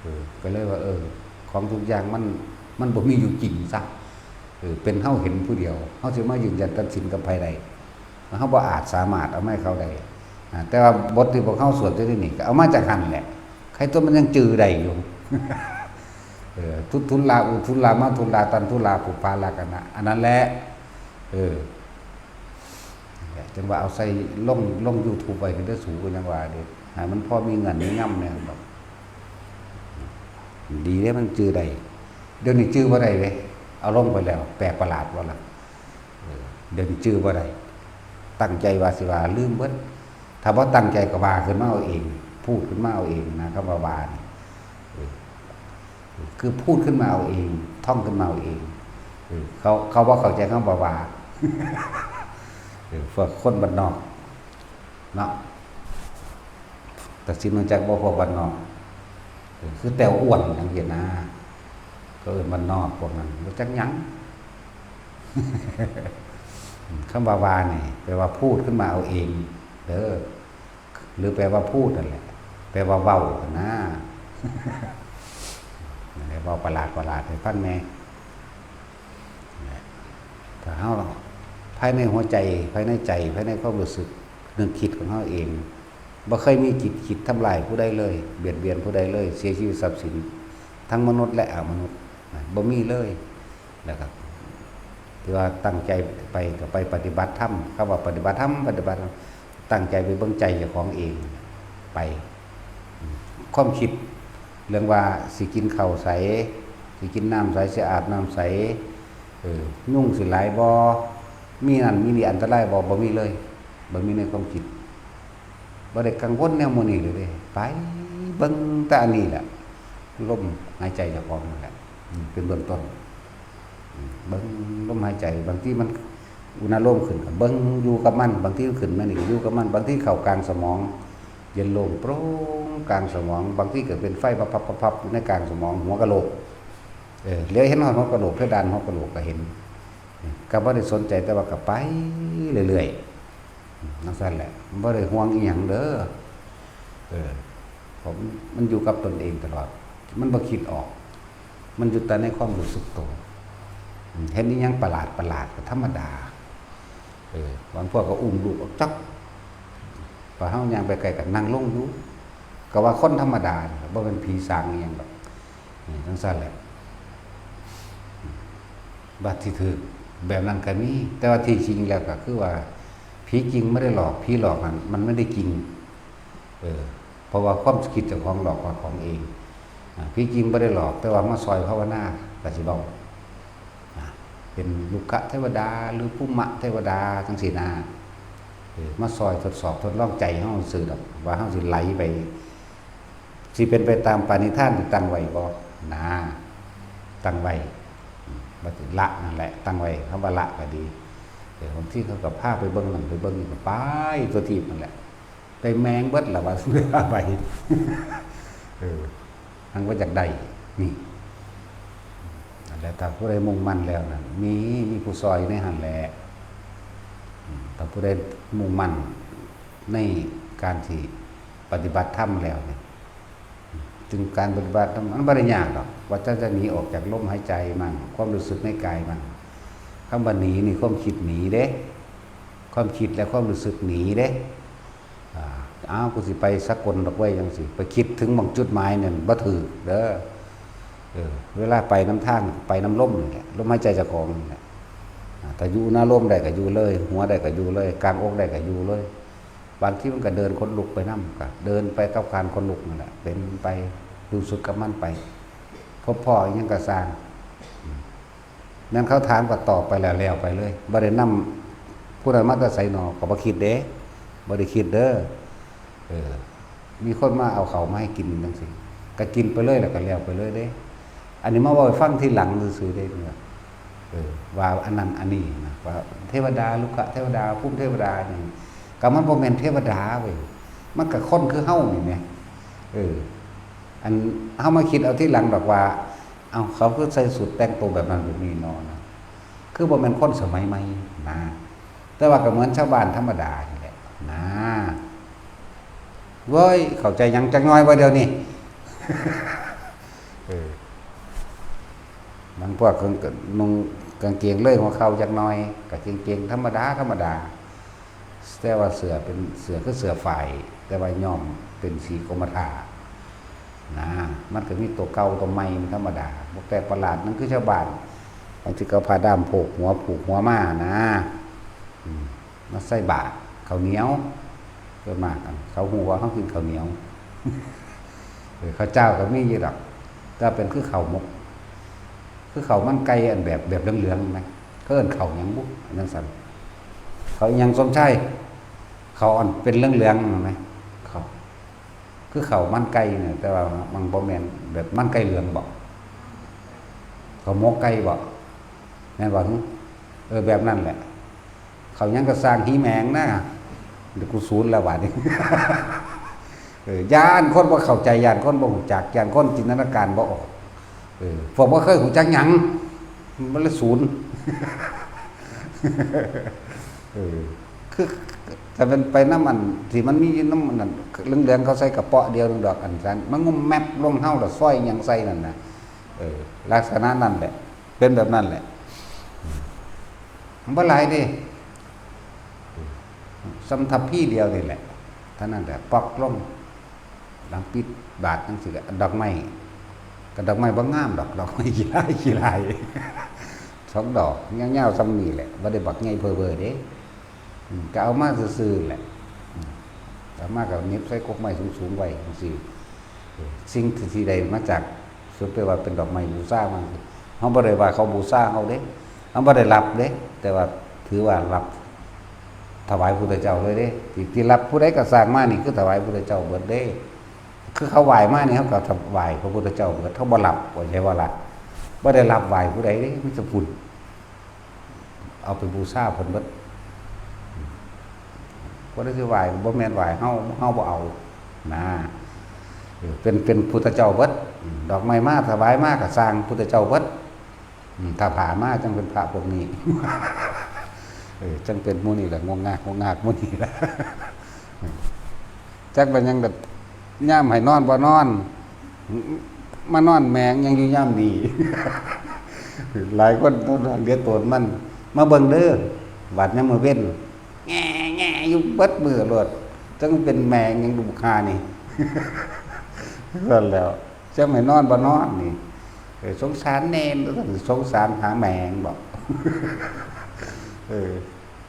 เออ ก็เลยว่า เออ ของทุกอย่างมัน มันบ่มีอยู่จริงซะ เออ เป็นเฮาเห็นผู้เดียว เฮาสิมายืนยันตัดสินกับไผได้ เฮาบ่อาจสามารถเอามาให้เขาได้ อ่า แต่ว่าบทที่พวกเฮาสวดอยู่นี่ก็เอามาจากหั่นแหละ ใครตัวมันยังจื่อได้อยู่ เออ ทุทุลลา อุทุลลา มาทุลลา ตันทุลลา ปุปปาลากนะ อันนั้นแหละ เออ นั่นแหละ จังว่าเอาใส่ลง ลง YouTube ไว้เด้อสู ก็ยังว่าเด้ ให้มันพอมีเงินมีงำแหน่ดอก ดีเด้มันจื่อได้ เดี๋ยวนี้จื่อบ่ได้เว้ย เอาลงไปแล้ว แปลกประหลาดบ่ล่ะ เออ เดี๋ยวนี้จื่อบ่ได้ ตั้งใจว่าสิว่าลืมเบิด ถ้าบ่ตั้งใจก็ว่าขึ้นมาเอาเอง พูดขึ้นมาเอาเองนะ คำว่าว่านี่ เออ คือพูดขึ้นมาเอาเอง ท่องขึ้นมาเอาเอง เออ เขา เขาบ่เข้าใจคำว่าว่า เออ พวกคนบ้านนอก เนาะ ตัดสินมาจากบ่พวกบ้านนอก เออ คือแต้วอ้วนจังซี้นะ ก็เอิ้นบ้านนอกพวกนั้น บ่จักหยัง คำว่าว่านี่ แปลว่าพูดขึ้นมาเอาเอง เด้อ หรือแปลว่าพูดนั่นแหละ แปลว่าเว้าหั่นนะ นั่นแหละ เว้าประหลาดๆ ให้ฟังแหน่ ถ้าเฮา ภายในหัวใจ ภายในใจ ภายในความรู้สึก นึกคิดของเฮาเอง บ่เคยมีจิตคิดทำลายผู้ใดเลย เบียดเบียนผู้ใดเลย เสียชีวิตทรัพย์สิน ทั้งมนุษย์และอมนุษย์นะ บ่มีเลย แล้วก็ ที่ว่าตั้งใจไปก็ไปปฏิบัติธรรม คำว่าปฏิบัติธรรม ปฏิบัติธรรม ตั้งใจไปเบิ่งใจเจ้าของเอง ไป ความคิดเรื่องว่าสิกินข้าวใส สิกินน้ำใส สิอาบน้ำใส เออ ยุงสิหลายบ่ มีนั่นมีนี่อันตรายบ่ บ่มีเลย บ่มีในความคิด บ่ได้กังวลแนวหมู่นี้เลยเด้ ไปเบิ่งแต่อันนี้แหละ ลมหายใจเจ้าของนั่นแหละ อืม เป็นเบื้องต้น อืม เบิ่งลมหายใจ บางทีมันอุณาโลมขึ้นก็เบิ่งอยู่กับมัน บางทีมันขึ้นมานี่ก็อยู่กับมัน บางทีเข้ากลางสมอง เย็นโล่งโปร่งกลางสมอง บางทีก็เป็นไฟพับๆๆๆ อยู่ในกลางสมอง หัวกะโหลก เออ เหลียวเห็นฮอดหัวกะโหลก เพดานหัวกะโหลกก็เห็น ก็บ่ได้สนใจ แต่ว่าก็ไปเรื่อยๆ จั่งซั้นแหละ บ่ได้ห่วงอีหยังเด้อ เออ เพราะมัน มันอยู่กับตนเองตลอด มันบ่คิดออก มันอยู่แต่ในความรู้สึกตัว อืม เห็นอีหยังประหลาดๆ ก็ธรรมดา เออ บางพวกก็อุ้มลูกออกจาก พอเฮาย่างไปใกล้ก็นั่งลงอยู่ ก็ว่าคนธรรมดานี่ล่ะ บ่แม่นผีสางอีหยังดอก นี่จั่งซั้นแหละ บัดที่ถืกแบบนั้นก็มี แต่ว่าที่จริงแล้วก็คือว่า ผีจริงไม่ได้หลอก ผีหลอกนั่นมันไม่ได้จริง เออ เพราะว่าความคิดเจ้าของหลอกเจ้าของเอง อ่า ที่จริงบ่ได้หลอก แต่ว่ามาซอยภาวนา ก็สิเว้า อ่า เป็นลุกขเทวดา หรือภูมิเทวดา จังซี้นะ เออ มาซอยทดสอบทดลองใจเฮาซื่อดอก ว่าเฮาสิไหลไป สิเป็นไปตามปณิธานที่ตั้งไว้บ่ นะ ตั้งไว้ อืม ว่าสิละนั่นแหละ ตั้งไว้ คำว่าละก็ดี เออ บางทีเขาก็พาไปเบิ่งนั่นไปเบิ่งนี่ก็ไปตัวทีบนั่นแหละ ไปแมงเบิดล่ะว่า ไป เออ หังว่าอยากได้ นี่ นั่นแหละ ถ้าผู้ใดมุ่งมั่นแล้วนั่น มี มีผู้ซอยอยู่ในหั่นแหละ อืม ถ้าผู้ใดมุ่งมั่นในการที่ปฏิบัติธรรมแล้วเนี่ย จึงการปฏิบัติธรรมมันบ่ได้ยากดอก ว่าเจ้าจะหนีออกจากลมหายใจมั่ง ความรู้สึกในกายมั่ง คำว่าหนีนี่ความคิดหนีเด้ ความคิดและความรู้สึกหนีเด้ อ่า อ้าว กูสิไปสกลดอกเว้ย จังซี้ ไปคิดถึงหม่องจุดหมายนั่นบ่ถืกเด้อ เออ เวลาไปนำทาง ไปนำลมนี่แหละ ลมหายใจเจ้าของนี่แหละ อ่า ถ้าอยู่นำลมได้ก็อยู่เลย หัวได้ก็อยู่เลย กลางอกได้ก็อยู่เลย บางทีมันก็เดินขนลุกไปนำ ก็เดินไปกับการขนลุกนั่นแหละ เป็นไป รู้สึกกับมันไป พบพ้ออิหยังก็ซ่าง อืม แม่นเขาถามก็ตอบไปแล้ว แล้วไปเลย บ่ได้นำผู้นั้นมาแต่ไสหนอ ก็บ่คิดเด้ บ่ได้คิดเด้อ เออ มีคนมาเอาข้าวมาให้กินจังซี้ ก็กินไปเลย แล้วก็แล้วไปเลยเด้ อันนี้มาเว้าให้ฟังทีหลังซื่อๆเด้ เออ ว่าอันนั้นอันนี้นะ ว่าเทวดา ลุกขเทวดา ภูมิเทวดานี่ ก็มันบ่แม่นเทวดาเว้ย มันก็คนคือเฮานี่แหม เออ อันเฮามาคิดเอาทีหลังดอกว่า เอ้า เขาคือใส่สูทแต่งตัวแบบนั้นแบบนี้เนาะนะ คือบ่แม่นคนสมัยใหม่นะ แต่ว่าก็เหมือนชาวบ้านธรรมดานี่แหละนะ เว้ย เข้าใจหยังจักหน่อยบ่เดี๋ยวนี้ เออ บางพวกก็นุ่งกางเกงเลยหัวเข่าจักหน่อย ก็กางเกงธรรมดา ธรรมดา แต่ว่าเสื้อเป็นเสื้อคือเสื้อฝ้าย แต่ว่าย้อมเป็นสีกรมท่านะ มันก็มีตัวเก่าตัวใหม่ มันธรรมดา บ่แปลกประหลาด นั่นคือชาวบ้าน บางทีก็เอาผ้าด้ามโพกหัว ผูกหัวมานะ อืม มาใส่บาตรข้าวเหนียว ส่วนมากอันเขาฮู้ว่าเฮากินข้าวเหนียว เออ ข้าวเจ้าก็มีอยู่ดอก แต่เป็นคือข้าวหมก คือข้าวมันไก่อันแบบ แบบเหลืองๆ ไหม เขาเอิ้นข้าวหยังบุ อันนั้นสั่น ข้าวอิหยังสมชาย ข้าวอันเป็นเหลืองๆ ไหม ข้าว คือข้าวมันไก่เนี่ย แต่ว่ามันบ่แม่นแบบมันไก่เหลืองบ่ ข้าวหมกไก่บ่ แม่นบ่ หึ เออ แบบนั้นแหละ ข้าวหยังก็ซ่าง หีแมงนะ เดี๋ยวกูสูนแล้วบาดนี้ เออ ย้านคนบ่เข้าใจ ย้านคนบ่รู้จัก ย้านคนจินตนาการบ่ออก เออ พวกบ่เคยรู้จักหยัง มันเลยสูน เออ คือ ถ้าเป็นไปนำอันที่มันมีอยู่นำอันนั้น เหลืองๆ เขาใส่กระเป๋าเดียวหนึ่งดอก อันนั้นมันงุ่มแมบลงเฮาแล้วซอยหยังใส่นั่นน่ะ เออ ลักษณะนั่นแหละ เป็นแบบนั้นแหละ มันบ่หลายเด้ ส่ำทัพพีเดียวนี่แหละ เท่านั้นแหละ ปอกลง หลังปิดบาตรจังซี้แหละ ดอกไม้ ก็ดอกไม้บ่งามดอก ดอกไม้ขี้ร้ายขี้ร้าย สองดอก ยาวๆ ส่ำนี้แหละ บ่ได้บักใหญ่เพ้อเบ้อเด้ อืม ก็เอามาซื่อๆ แหละ อืม เอามาก็เหน็บใส่กกไม้สูงๆ ไว้จังซี้ เออ สิ่งที่ ที่ได้มาจาก สุดแต่ว่าเป็นดอกไม้บูชามัน เฮาบ่ได้ว่าเขาบูชาเฮาเด้ เฮาบ่ได้รับเด้ แต่ว่าถือว่ารับถวายพุทธเจ้าเลยเด้ ที่ ที่รับผู้ใดก็สร้างมานี่คือถวายพุทธเจ้าเบิดเด้ คือเขาไหว้มานี่เฮาก็ถวายพระพุทธเจ้าเบิด เฮาบ่รับ บ่ใช่ว่ารับ บ่ได้รับไหว้ผู้ใดเด้ มีแต่พุทธ เอาไปบูชาเพิ่นเบิด บ่ได้สิไหว้ บ่แม่นไหว้เฮา เฮาบ่เอา นะ เออ เป็น เป็นพุทธเจ้าเบิด อืม ดอกไม้มาถวายมาก็สร้างพุทธเจ้าเบิด อืม ถ้าผ่ามาจังเป็นพระพวกนี้ เออ จังเป็นหมู่นี้แหละ งวงงาก งวงงากหมู่นี้แหละ จักเป็นหยังแบบ ยามให้นอนบ่นอน มานอนแมงยังอยู่ยามนี้ หลายคนเหลือโตนมัน มาเบิ่งเด้อ บาดยามมื้อเว็น แง่แง่อยู่เบิดมื้อโลด จังเป็นแมงยังดูคานี่ นั่นแหล้ว จังให้นอนบ่นอนนี่ เออ สงสารเณร สงสารหาแมงบอก เออ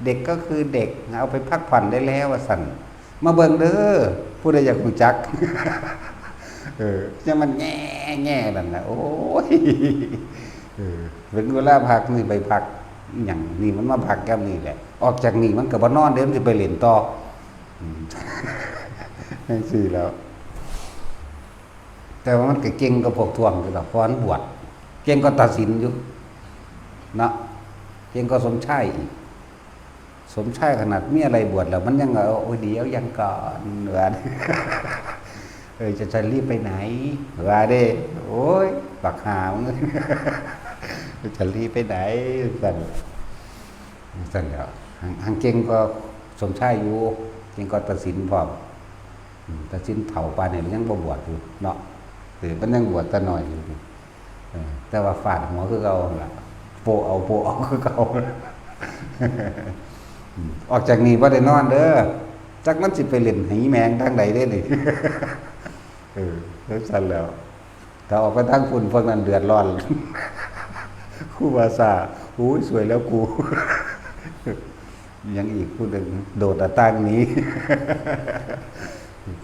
เด็กก็คือเด็ก เอาไปพักผ่อนได้แล้วว่าซั่น มาเบิ่งเด้อ ผู้ใดอยากรู้จัก เออ จั่งมันแง่แง่นั่นน่ะ โอ้ย เออ ถึงเวลาพักนี่ไปพัก อหยังนี่มันมาพักยามนี่แหละ ออกจากนี่มันก็บ่นอนเด้ มันสิไปเล่นต่อ อืม จั่งซี้แล้ว แต่ว่ามันก็เก่งกว่าพวกท่วงอยู่ดอก เพราะมันบวช เก่งกว่าตาสินอยู่ เนาะ เก่งกว่าสมชายอีก สมชายขนาดเมียไล่บวชแล้ว มันยังว่า โอ้ย เดี๋ยวยังก่อน ว่า เออ จะ จะรีบไปไหน ว่าเด้ โอ้ย บักห่ามึง จะรีบไปไหน ซั่น ซั่นแหล้ว หั้ง หั้งเก่งกว่าสมชายอยู่ เก่งกว่าตาสินพร้อม อืม ตาสินเฒ่าปานนี้ยังบ่บวชอยู่เนาะ เออ มันยังบวชแต่น้อยอยู่ เออ แต่ว่าฟาดหัวคือเก่าหั่นล่ะ โปะเอา โปะเอาคือเก่า อืม ออกจากนี่บ่ได้นอนเด้อ จักมันสิไปเล่นไหแมงทางใดเด้นี่ เออ จั่งซั่นแหล้ว ถ้าออกไปทางพุ้น พวกนั้นเดือดร้อน ครูบาซ่า โอ้ย สวยแล้วกู ยังอีกผู้หนึ่ง โดดหน้าต่างหนี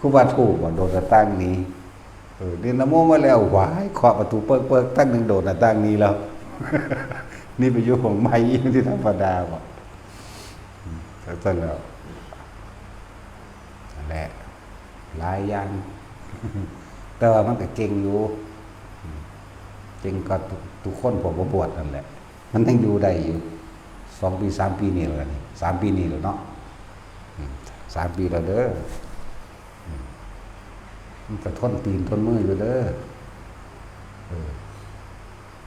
ครูบาถูกบ่ โดดหน้าต่างหนี เออ เรียนนะโมมาแล้ว หวาย เคาะประตูเปิ๊กๆ ตั้งหนึ่ง โดดหน้าต่างหนีแล้ว นี่ไปอยู่ของใหม่ ที่ธรรมดาบ่ อืม จั่งซั่นแหล้ว นั่นแหละ หลายอย่าง แต่ว่ามันก็เก่งอยู่ อืม เก่งกว่าทุก ทุกคนพวกบ่บวชนั่นแหละ มันยังอยู่ได้อยู่ สองปี สามปีนี่แหละนี่ สามปีนี่แหละเนาะ อืม สามปีแล้วเด้อ อืม มันก็ทนตีนทนมืออยู่เด้อ เออ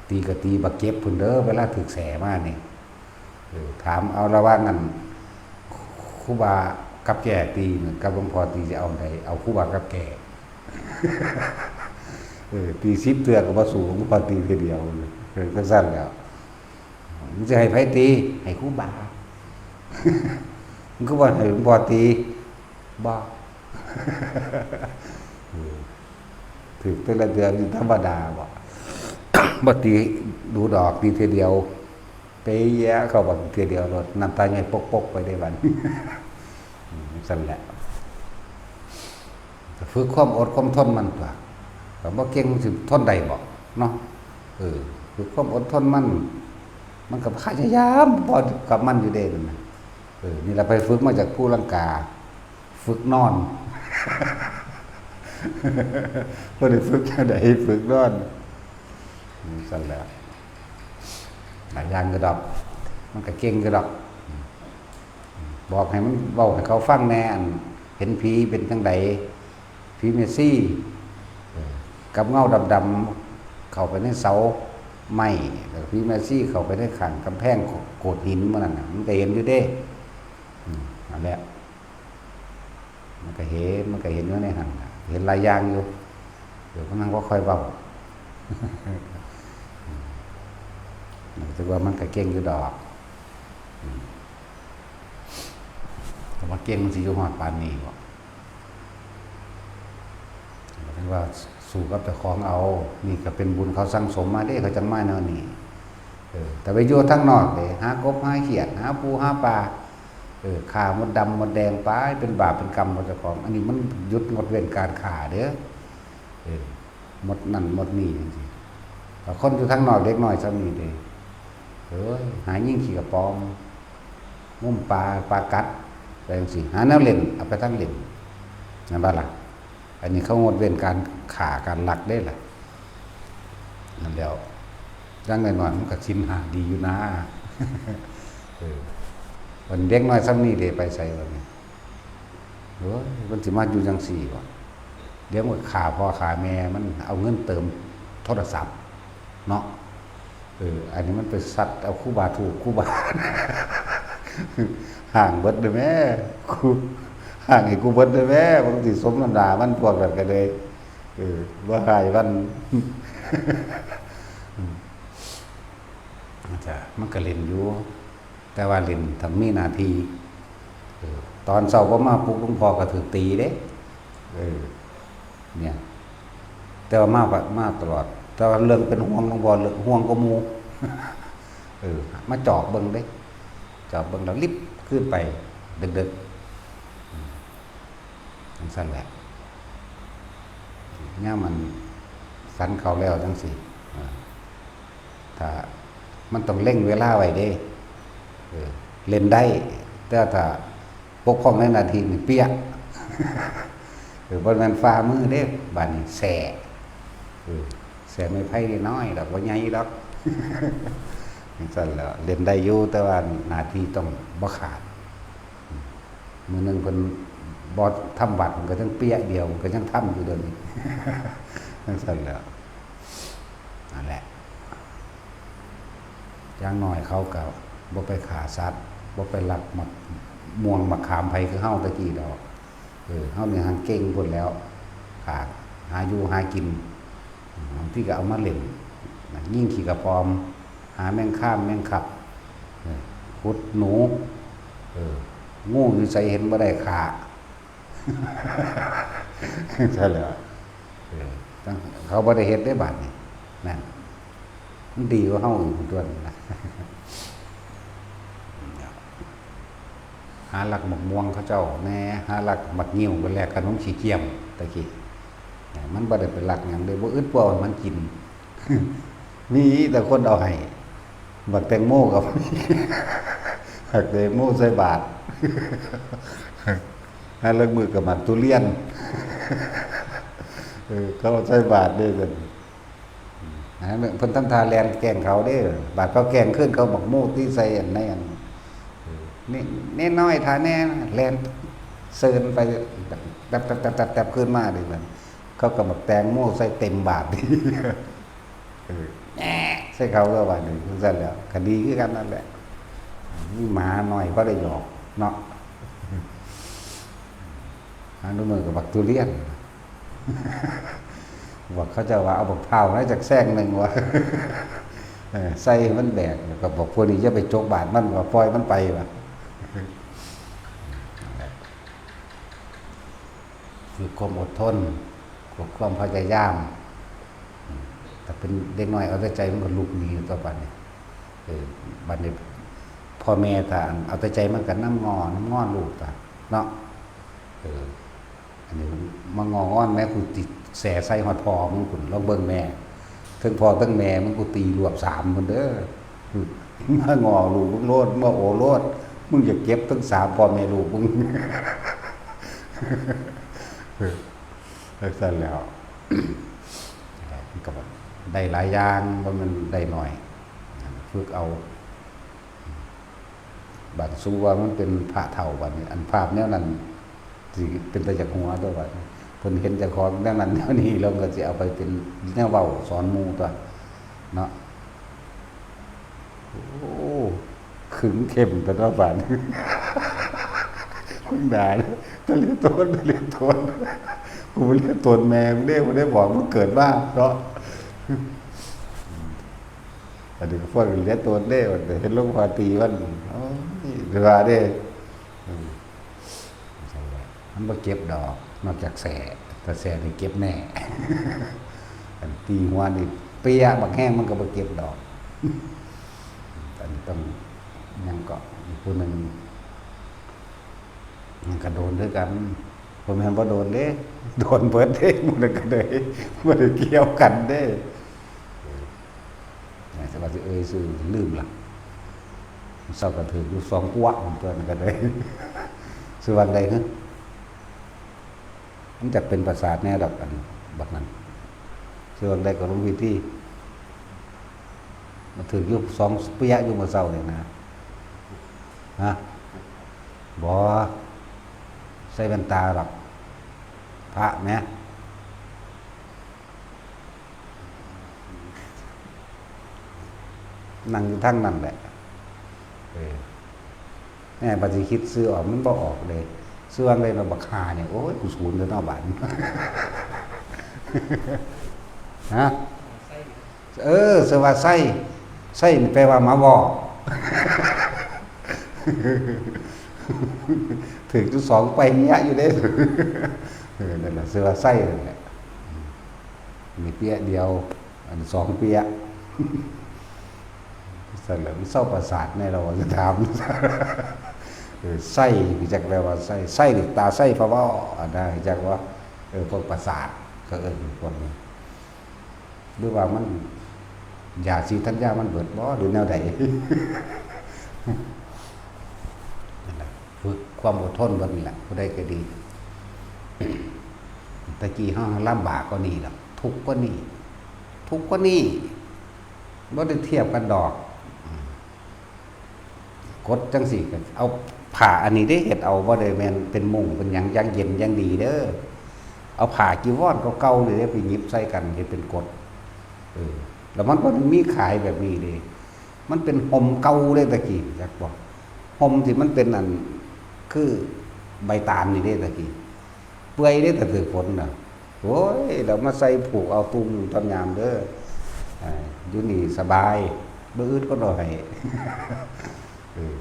ตีก็ตีบักเจ็บพุ้นเด้อ เวลาถืกแสมานี่ เออ ถามเอาระหว่างอัน ครูบากับแก่ตีน่ะ กับหลวงพ่อตีจะเอาใด เอาครูบากับแก่ เออ ตีสิบเทื่อก็บ่สู้หลวงพ่อตีเทื่อเดียว เออ จั่งซั่นแหล้ว มันสิให้ไผตี ให้ครูบา มันก็บ่ให้หลวงพ่อตี บ่ เออ ถืกแต่ละเทื่อนี่ธรรมดาบ่ บ่ตีดูดอก ตีเทื่อเดียว เปะแยะเข้าบักเทื่อเดียวโลด น้ำตาใหญ่ปกๆ ไปได้บัด อืม ซั่นแหละ ก็ฝึกความอดความทนมันตั๊ว ก็บ่เก่งสิทนได้บ่เนาะ เออ ฝึกความอดทนมัน มันก็พยายามบ่กับมันอยู่เด้นั่นน่ะ เออ นี่ล่ะไปฝึกมาจากภูลังกา ฝึกนอน บ่ได้ฝึกจั่งใด ฝึกนอน อืม ซั่นแหละ หลายอย่างอยู่ดอก มันก็เก่งอยู่ดอก อืม บอกให้มันเว้าให้เขาฟังแหน่ อันเห็นผีเป็นจั่งใด ผีแม่ชี เออ กับเงาดำๆ เข้าไปในเสาไม้ แล้วผีแม่ชีเข้าไปในข้างกำแพงโขดหินมื้อนั้นน่ะ มันก็เห็นอยู่เด้ อืม นั่นแหละ มันก็เห็น มันก็เห็นอยู่ในหั่นน่ะ เห็นหลายอย่างอยู่ เดี๋ยวมันนั่งบ่ค่อยเว้า อืม รู้สึกว่ามันก็เก่งอยู่ดอก อืม แต่ว่าเก่งมันสิอยู่ฮอดปานนี้บ่ ถึงว่าสู้กับเจ้าของเอา นี่ก็เป็นบุญเขาสั่งสมมาเด้ เขาจั่งมาแนวนี้ เออ แต่ไปอยู่ทางนอกเด้ หากบหาเขียด หาปูหาปลา เออ ฆ่ามดดำมดแดงไป เป็นบาปเป็นกรรมของเจ้าของ อันนี้มันหยุดงดเว้นการฆ่าเด้อ เออ มดนั่นมดนี่จั่งซี้ แต่คนอยู่ทางนอกเด็กน้อยส่ำนี้เด้ เอ้ย หายิงขี้กระป๋อง งมปลา ปลากัด ไปจั่งซี้ หาแนวเล่น เอาไปทางเล่น แม่นบ่ล่ะ อันนี้เขางดเว้นการฆ่าการลักเด้ล่ะ นั่นแหล้ว อย่างน้อยๆ มันก็ศีลห้าดีอยู่นะ เออ มันเด็กน้อยส่ำนี้เด้ ไปไสบัดนี้ โอ้ย มันสิมาอยู่จั่งซี้บ่ เดี๋ยวมันฆ่าพ่อฆ่าแม่ มันเอาเงินเติมโทรศัพท์เนาะ เออ อันนี้มันไปซัดเอาครูบาถูก ครูบา ห้างเบิดเด้อแม่ ครู ห้างให้กูเบิดเด้อแม่ บางทีสมน้ำหน้ามันพวกนั้นก็เลย เออ บ่หายวัน จ้ะ มันก็เล่นอยู่ แต่ว่าเล่นถ้ามีหน้าที่ เออ ตอนเช้าบ่มาปลุกหลวงพ่อก็ถืกตีเด้ เออ เนี่ย แต่ว่ามา มาตลอด แต่ว่าเรื่องเป็นห่วงหลวงพ่อ เรื่องห่วงกว่าหมู่ เออ มาจอบเบิ่งเด้ จอบเบิ่งแล้วลิบคืนไป ดึกๆ อืม จั่งซั่นแหละ ยามมันสันเขาแล้วจังซี้ อ่า ถ้ามันต้องเล็งเวลาไว้เด้ เออ เล่นได้ แต่ถ้าบกพร่องในหน้าที่นี่เปี้ย เออ บ่แม่นฝ่ามือเด้ บาดนี้แส้ เออ แส้ไม้ไผ่น้อยดอก บ่ใหญ่ดอก จังซั่นแหล้ว เล่นได้อยู่ แต่ว่าหน้าที่ต้องบ่ขาด มื้อหนึ่งเพิ่นบ่ทำวัด มันก็ยังเปี้ยเดียว มันก็ยังทำอยู่เดี๋ยวนี้ จังซั่นแหล้ว นั่นแหละ อย่างน้อยเขาก็บ่ไปฆ่าสัตว์ บ่ไปลักหมากม่วงหมากขามไผคือเฮาแต่กี้ดอก เออ เฮานี่หั้นเก่งพุ้นแหล้ว ฆ่า หาอยู่หากิน บางทีก็เอามาเล่น นะ ยิงขี้กระป๋อม หาแมงคามแมงคับ เออ ขุดหนู เออ งูอยู่ไสเห็นบ่ได้ฆ่า ใช่แล้ว เออ ตั้ง เขาบ่ได้เฮ็ดได้บาดนี้ นั่น มันดีกว่าเฮาอีกตัวหนึ่งนะ หาลักหมากม่วงเขาเจ้าแหน่ หาลักหมากงิ้วไปแลกขนมขี้เกียมตะกี้ มันบ่ได้ไปลักหยังเด้ บ่อึดบ่เอาให้มันกิน มีแต่คนเอาให้ บักแตงโมก็มี บักแตงโมใส่บาตร หาลางมื้อก็หมากทุเรียน เออ เขาเอาใส่บาตรเด้อ นะ เพิ่นทำท่าแล่นแกล้งเขาเด้อ บาดเขาแกล้งคืน เขาบักโม่ตีใส่อันในอัน เออ นี่ นี่น้อยท่าแน่ แล่นเซินไป แต๊บๆๆๆ ขึ้นมาเด้ บัดเขาก็บักแตงโมใส่เต็มบาตร เออ แหน่ ใส่เขาก็ว่านี่ จังซั่นแหล้ว ก็ดีคือกันนั่นแหละ มีหมาน้อยพอได้หยอกเนาะ หาหน่วยกับบักทุเรียน บอกเขาเจ้าว่าเอาบักพร้าวมาจากแซงหนึ่งวะ เออ ใส่ให้มันแบก แล้วก็บอกพวกนี้อย่าไปจกบาดมัน ว่าปล่อยมันไปวะ นั่นแหละ คือความอดทน กับความพยายาม อืม ถ้าเป็นเด็กน้อยเอาแต่ใจมันก็ลุกหนีต่อไปนี่ เออ บัดนี้พ่อแม่ถ้าเอาแต่ใจมันก็นำงอนำงอนลูกตาเนาะ เออ อันนี้มางองอนแม่กูติแส่ใส่ฮอดพ่อมึงคุณลองเบิ่งแม่ ทั้งพ่อทั้งแม่มึงกูตีรวบสามคนเด้อ มางอลูกมึงโลด มาโอโลด มึงอย่าเก็บทั้งสามพ่อแม่ลูกมึง จังซั่นแหล้ว มันก็ได้หลายอย่าง บ่แม่นได้น้อย ฝึกเอา บาดสู้ว่ามันเป็นพระเฒ่า บาดนี้ อันภาพแนวนั้น สิเป็นตาอยากหัวตัว บาดนี้ เพิ่นเห็นเจ้าของแนวนั้นแนวนี้ แล้วก็สิเอาไปเป็นแนวเว้าสอนหมู่ตัว เนาะ โอ้ ขึงเข้มแต่ละบาด มึงด่าเลย ตะเลียโตน ตะเลียโตน กูบ่เลียโตนแม่มึงเด้ บ่ได้บอกมึงเกิดมาเนาะ อันนี้ก็พวกเลียโตนเด้ มันเห็นหลวงพ่อตีมัน โอ้ย เวลาเด้ อืม มันบ่เก็บดอก นอกจากแส่ ถ้าแส่นี่เก็บแน่ อันตีหัวนี่เปี้ยบักแห้งมันก็บ่เก็บดอก อันนี้ต้องยังเกาะอีกผู้หนึ่ง มันก็โดนด้วยกัน บ่แม่นบ่โดนเด้ โดนเบิดเด้ หมู่นั้นก็เลยบ่ได้เกี่ยวกันเด้ เออ แหม แต่ว่าสิเอ่ยชื่อลืมละ เซาก็ถืกอยู่สองกัวะ มันตัวนั้นก็ได้ ชื่อวังใด๋ฮะ มันจักเป็นประสาทแน่ดอก อันบักนั้น ชื่อวังใด๋ก็หลวงพี่ตี้ มันถืกอยู่สองเปียะอยู่มื้อเช้านี่นะ ฮะ บ่ ใส่แว่นตาดอก พระแหม นั่งอยู่ทางนั้นแหละ เออ แหม บัดสิคิดชื่อออก มันบ่ออกเลย ชื่อว่าไงเนาะ บักห่าเนี่ย โอ้ย กูสูนแล้วเนาะ บาดนี้ ฮะ เออ ชื่อว่าไส้ ไส้นี่แปลว่าหมาเว้า ถืกอยู่สองเปียะอยู่เด้ เออ นั่นแหละ ชื่อว่าไส้นั่นแหละ มีเปียะเดียว อันสองเปียะ ซั่นแหละ มันเซาประสาทแน่ เราจะถาม เออ ไส้ รู้จักแปลว่าไส้ ไส้นี่ตาไส้พะเว้า อันนั้นรู้จักว่า เออ พวกประสาท ก็เอิ้นฝน หรือว่ามัน ยาสีดธัญญามันเบิดบ่ หรือแนวใด นั่นล่ะ ฝึกความอดทนเบิ่งนี่ล่ะ ผู้ใดก็ดี แต่กี้เฮาลำบากกว่านี้ดอก ทุกข์กว่านี้ ทุกข์กว่านี้ บ่ได้เทียบกันดอก กดจั่งซี้ก็เอาผ้าอันนี้เด้ เฮ็ดเอา บ่ได้แม่นเป็นมุ้งเป็นหยัง อย่างเย็นอย่างดีเด้อ เอาผ้าจีวรเก่าๆนี่เด้ ไปหยิบใส่กันเฮ็ดเป็นกด เออ แล้วมันบ่ได้มีขายแบบนี้เด้ มันเป็นห่มเก่าเด้ตะกี้ จักบ่ ห่มที่มันเป็นอัน คือใบตาลนี่เด้ตะกี้ เปื่อยเด้ ถ้าถืกฝนน่ะ โอ้ย แล้วมาใส่ผูกเอาตุ้มตอนยามเด้อ อ่า อยู่นี่สบาย บ่อึดก็หน่อย เออ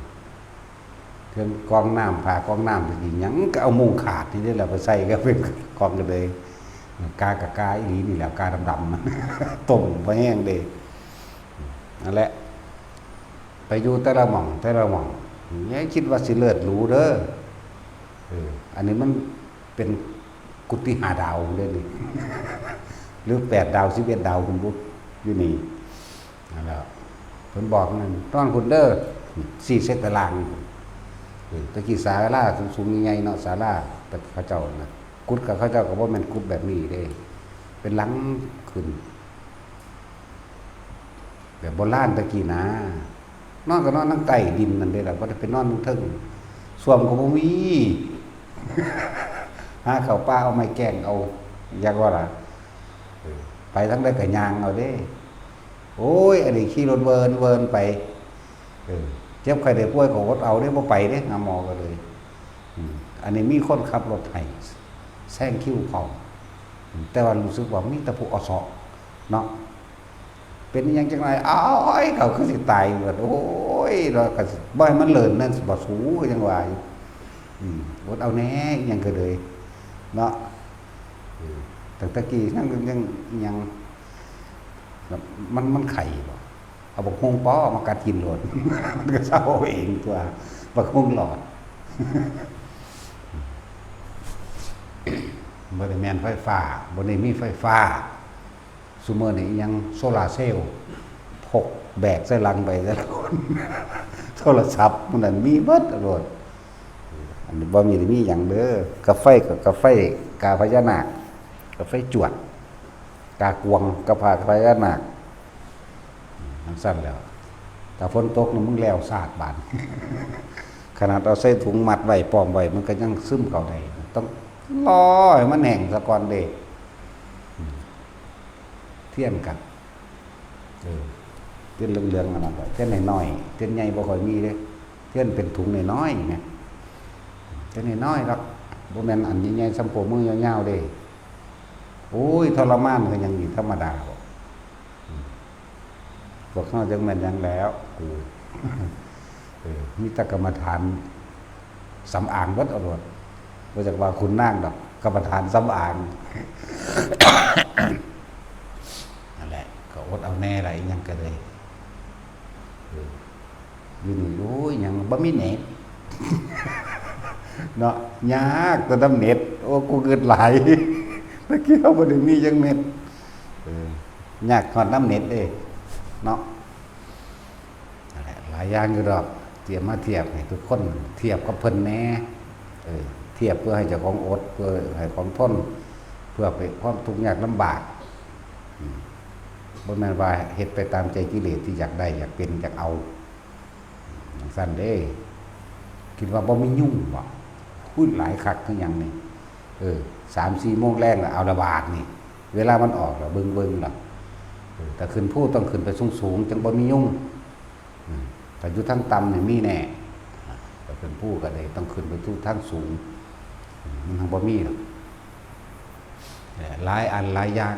เครื่องกรองน้ำ ผ้ากรองน้ำตะกี้ หยังก็เอามุ้งขาดนี่เด้ล่ะ ไปใส่ก็เป็นกองกันเลย กากะกาอีหลีนี่แหละ กาดำๆ ต้มบ่แห้งเด้ นั่นแหละ ไปอยู่แต่ละหม่อง แต่ละหม่อง อย่าคิดว่าสิเลิศหรูเด้อ เออ อันนี้มันเป็นกุฏิห้าดาวเด้นี่ หรือแปดดาว สิบเอ็ดดาว คุณบุ๊ค อยู่นี่ นั่นแหละ เพิ่นบอกนั่น นอนคุณเด้อ สี่เซตตาราง เออ ตะกี้ศาลาสูงๆ ใหญ่ๆ เนาะ ศาลา แต่เขาเจ้านะ กุฏิกับเขาเจ้าก็บ่แม่นกุฏิแบบนี้เด้ เป็นหลังขึ้น แบบโบราณตะกี้นะ นอนก็นอนทางใต้ดินนั่นเด้ล่ะ บ่ได้ไปนอนเทิง ส้วมก็บ่มี หาเข้าป่าเอาไม้แกงเอา อยากว่าล่ะ เออ ไปทางใดก็ย่างเอาเด้ โอ้ย อันนี้ขี่รถเวินเวินไป เออ เจ็บไข้ได้ป่วยก็อดเอาเด้ บ่ไปเด้ หาหมอก็เลย อืม อันนี้มีคนขับรถให้ แซงคิวพร้อม อืม แต่ว่ารู้สึกว่ามีแต่ผู้อสอเนาะ เป็นอิหยังจังได๋ อ้าย เขาคือสิตายเบิด โอ้ย แล้วก็สิบ่ให้มันเลินนั่นสิบ่สู จังว่าอยู่ อืม อดเอาแหน่ อิหยังก็เลย เนาะ เออ ตั้งแต่กี้ยัง ยัง ยัง มัน มันไข้บ่ เอาบักฮุ่งปอมากัดกินโลด มันก็เซาเองตั๊ว บักฮุ่งหลอด บ่ได้แม่นไฟฟ้า บ่ได้มีไฟฟ้า ซุมื้อนี้อิหยังโซลาร์เซลล์ พกแบกใส่หลังไปแต่ละคน โทรศัพท์มื้อนั้นมีเบิดโลด อันนี้บ่มี มีหยังเด้อ กาไฟก็กาไฟ กาพญานาค กาไฟจวด กากวง กาพาพญานาค จั่งซั้นแหล้ว ถ้าฝนตกนี่มึงแล้วซากบาด ขนาดเอาใส่ถุงมัดไว้ ป้อมไว้ มันก็ยังซึมเข้าได้ ต้องรอให้มันแห้งซะก่อนเด้ เทียนกัน เออ เทียนเหลืองๆ อันนั้นแหละ เทียนน้อยๆ เทียนใหญ่บ่ค่อยมีเด้ เทียนเป็นถุงน้อยๆ แหม เทียนน้อยๆ ดอก บ่แม่นอันใหญ่ๆ ส่ำโป้มือยาวๆ เด้ โอ้ย ทรมานก็ยังดี ธรรมดาบ่ อืม พวกเฮาจั่งแม่นหยังแล้ว กู เออ มีแต่กรรมฐานสำอางเบิดเอาโลด บ่จักว่าขุนนางดอก กรรมฐานสำอาง นั่นแหละ ก็อดเอาแหน่ล่ะ อิหยังก็เลย เออ อยู่นี่ โอ้ย หยังบ่มีเน็ต เนาะ ยากแต่นำเน็ต โอ้ กูคิดหลาย ตะกี้เฮาบ่ได้มีจักเม็ด เออ ยากฮอดนำเน็ตเด้ เนาะ นั่นแหละ หลายอย่างอยู่ดอก เตรียมมาเทียบให้ทุกคนเทียบกับเพิ่นแหน่ เออ เทียบเพื่อให้เจ้าของอด เพื่อให้ของทน เพื่อไปความทุกข์ยากลำบาก อืม บ่แม่นว่าเฮ็ดไปตามใจกิเลสที่อยากได้ อยากเป็น อยากเอา จั่งซั้นเด้ คิดว่าบ่มียุงบ่ อุ๊ย หลายคักคือหยังนี่ เออ สามสี่โมงแลงแล้ว เอาละบาดนี่ เวลามันออกแล้ว เบิ่งๆ ล่ะ เออ แต่ขึ้นภูต้องขึ้นไปสูงๆ จั่งบ่มียุง อืม แต่อยู่ทางต่ำนี่มีแน่ อ่า แต่ขึ้นภูก็ได้ต้องขึ้นไปสู่ทางสูง อืม มันทางบ่มีหรอก เอ่อ หลายอันหลายอย่าง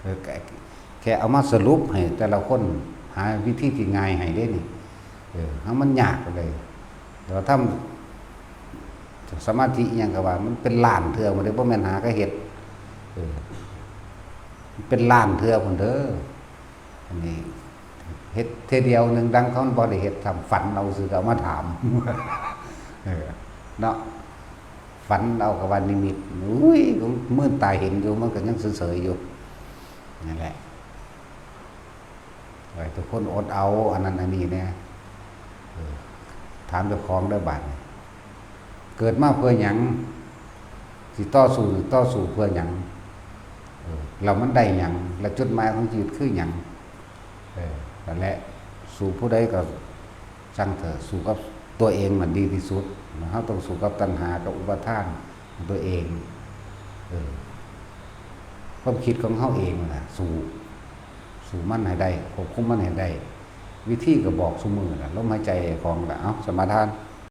เออ แค่ แค่เอามาสรุปให้แต่ละคนหาวิธีที่ง่ายให้เด้นี่ เออ ให้มันยากเลย แต่ว่าทำสมาธิอิหยังก็ว่า มันเป็นล้านเทื่อหมดเลย บ่แม่นหาก็เฮ็ด เออ มันเป็นล้านเทื่อพุ่นเด้อ อันนี้ เฮ็ดเทื่อเดียวหนึ่งดังเขาบ่ได้เฮ็ด ทำฝันเอาซื่อก็เอามาถาม เออ เนาะ ฝันเอากับว่านิมิต อุ้ย มืดตาเห็นอยู่ มันก็ยังเฉยๆอยู่ นั่นแหละ ไว้ทุกคนอดเอา อันนั้นอันนี้เนี่ย เออ ถามเจ้าของเด้อบาดนี้ เกิดมาเพื่อหยัง สิต่อสู้ ต่อสู้เพื่อหยัง เออ แล้วมันได้หยัง และจุดหมายของชีวิตคือหยัง เออ นั่นแหละ สู้ผู้ใดก็ ช่างเถอะ สู้กับตัวเองมันดีที่สุด เฮาต้องสู้กับตัณหากับอุปาทานของตัวเอง เออ ความคิดของเฮาเองน่ะ สู้ สู้มันให้ได้ ควบคุมมันให้ได้ วิธีก็บอกซุมื้อน่ะ ลมหายใจของน่ะ เอ้า สมาทาน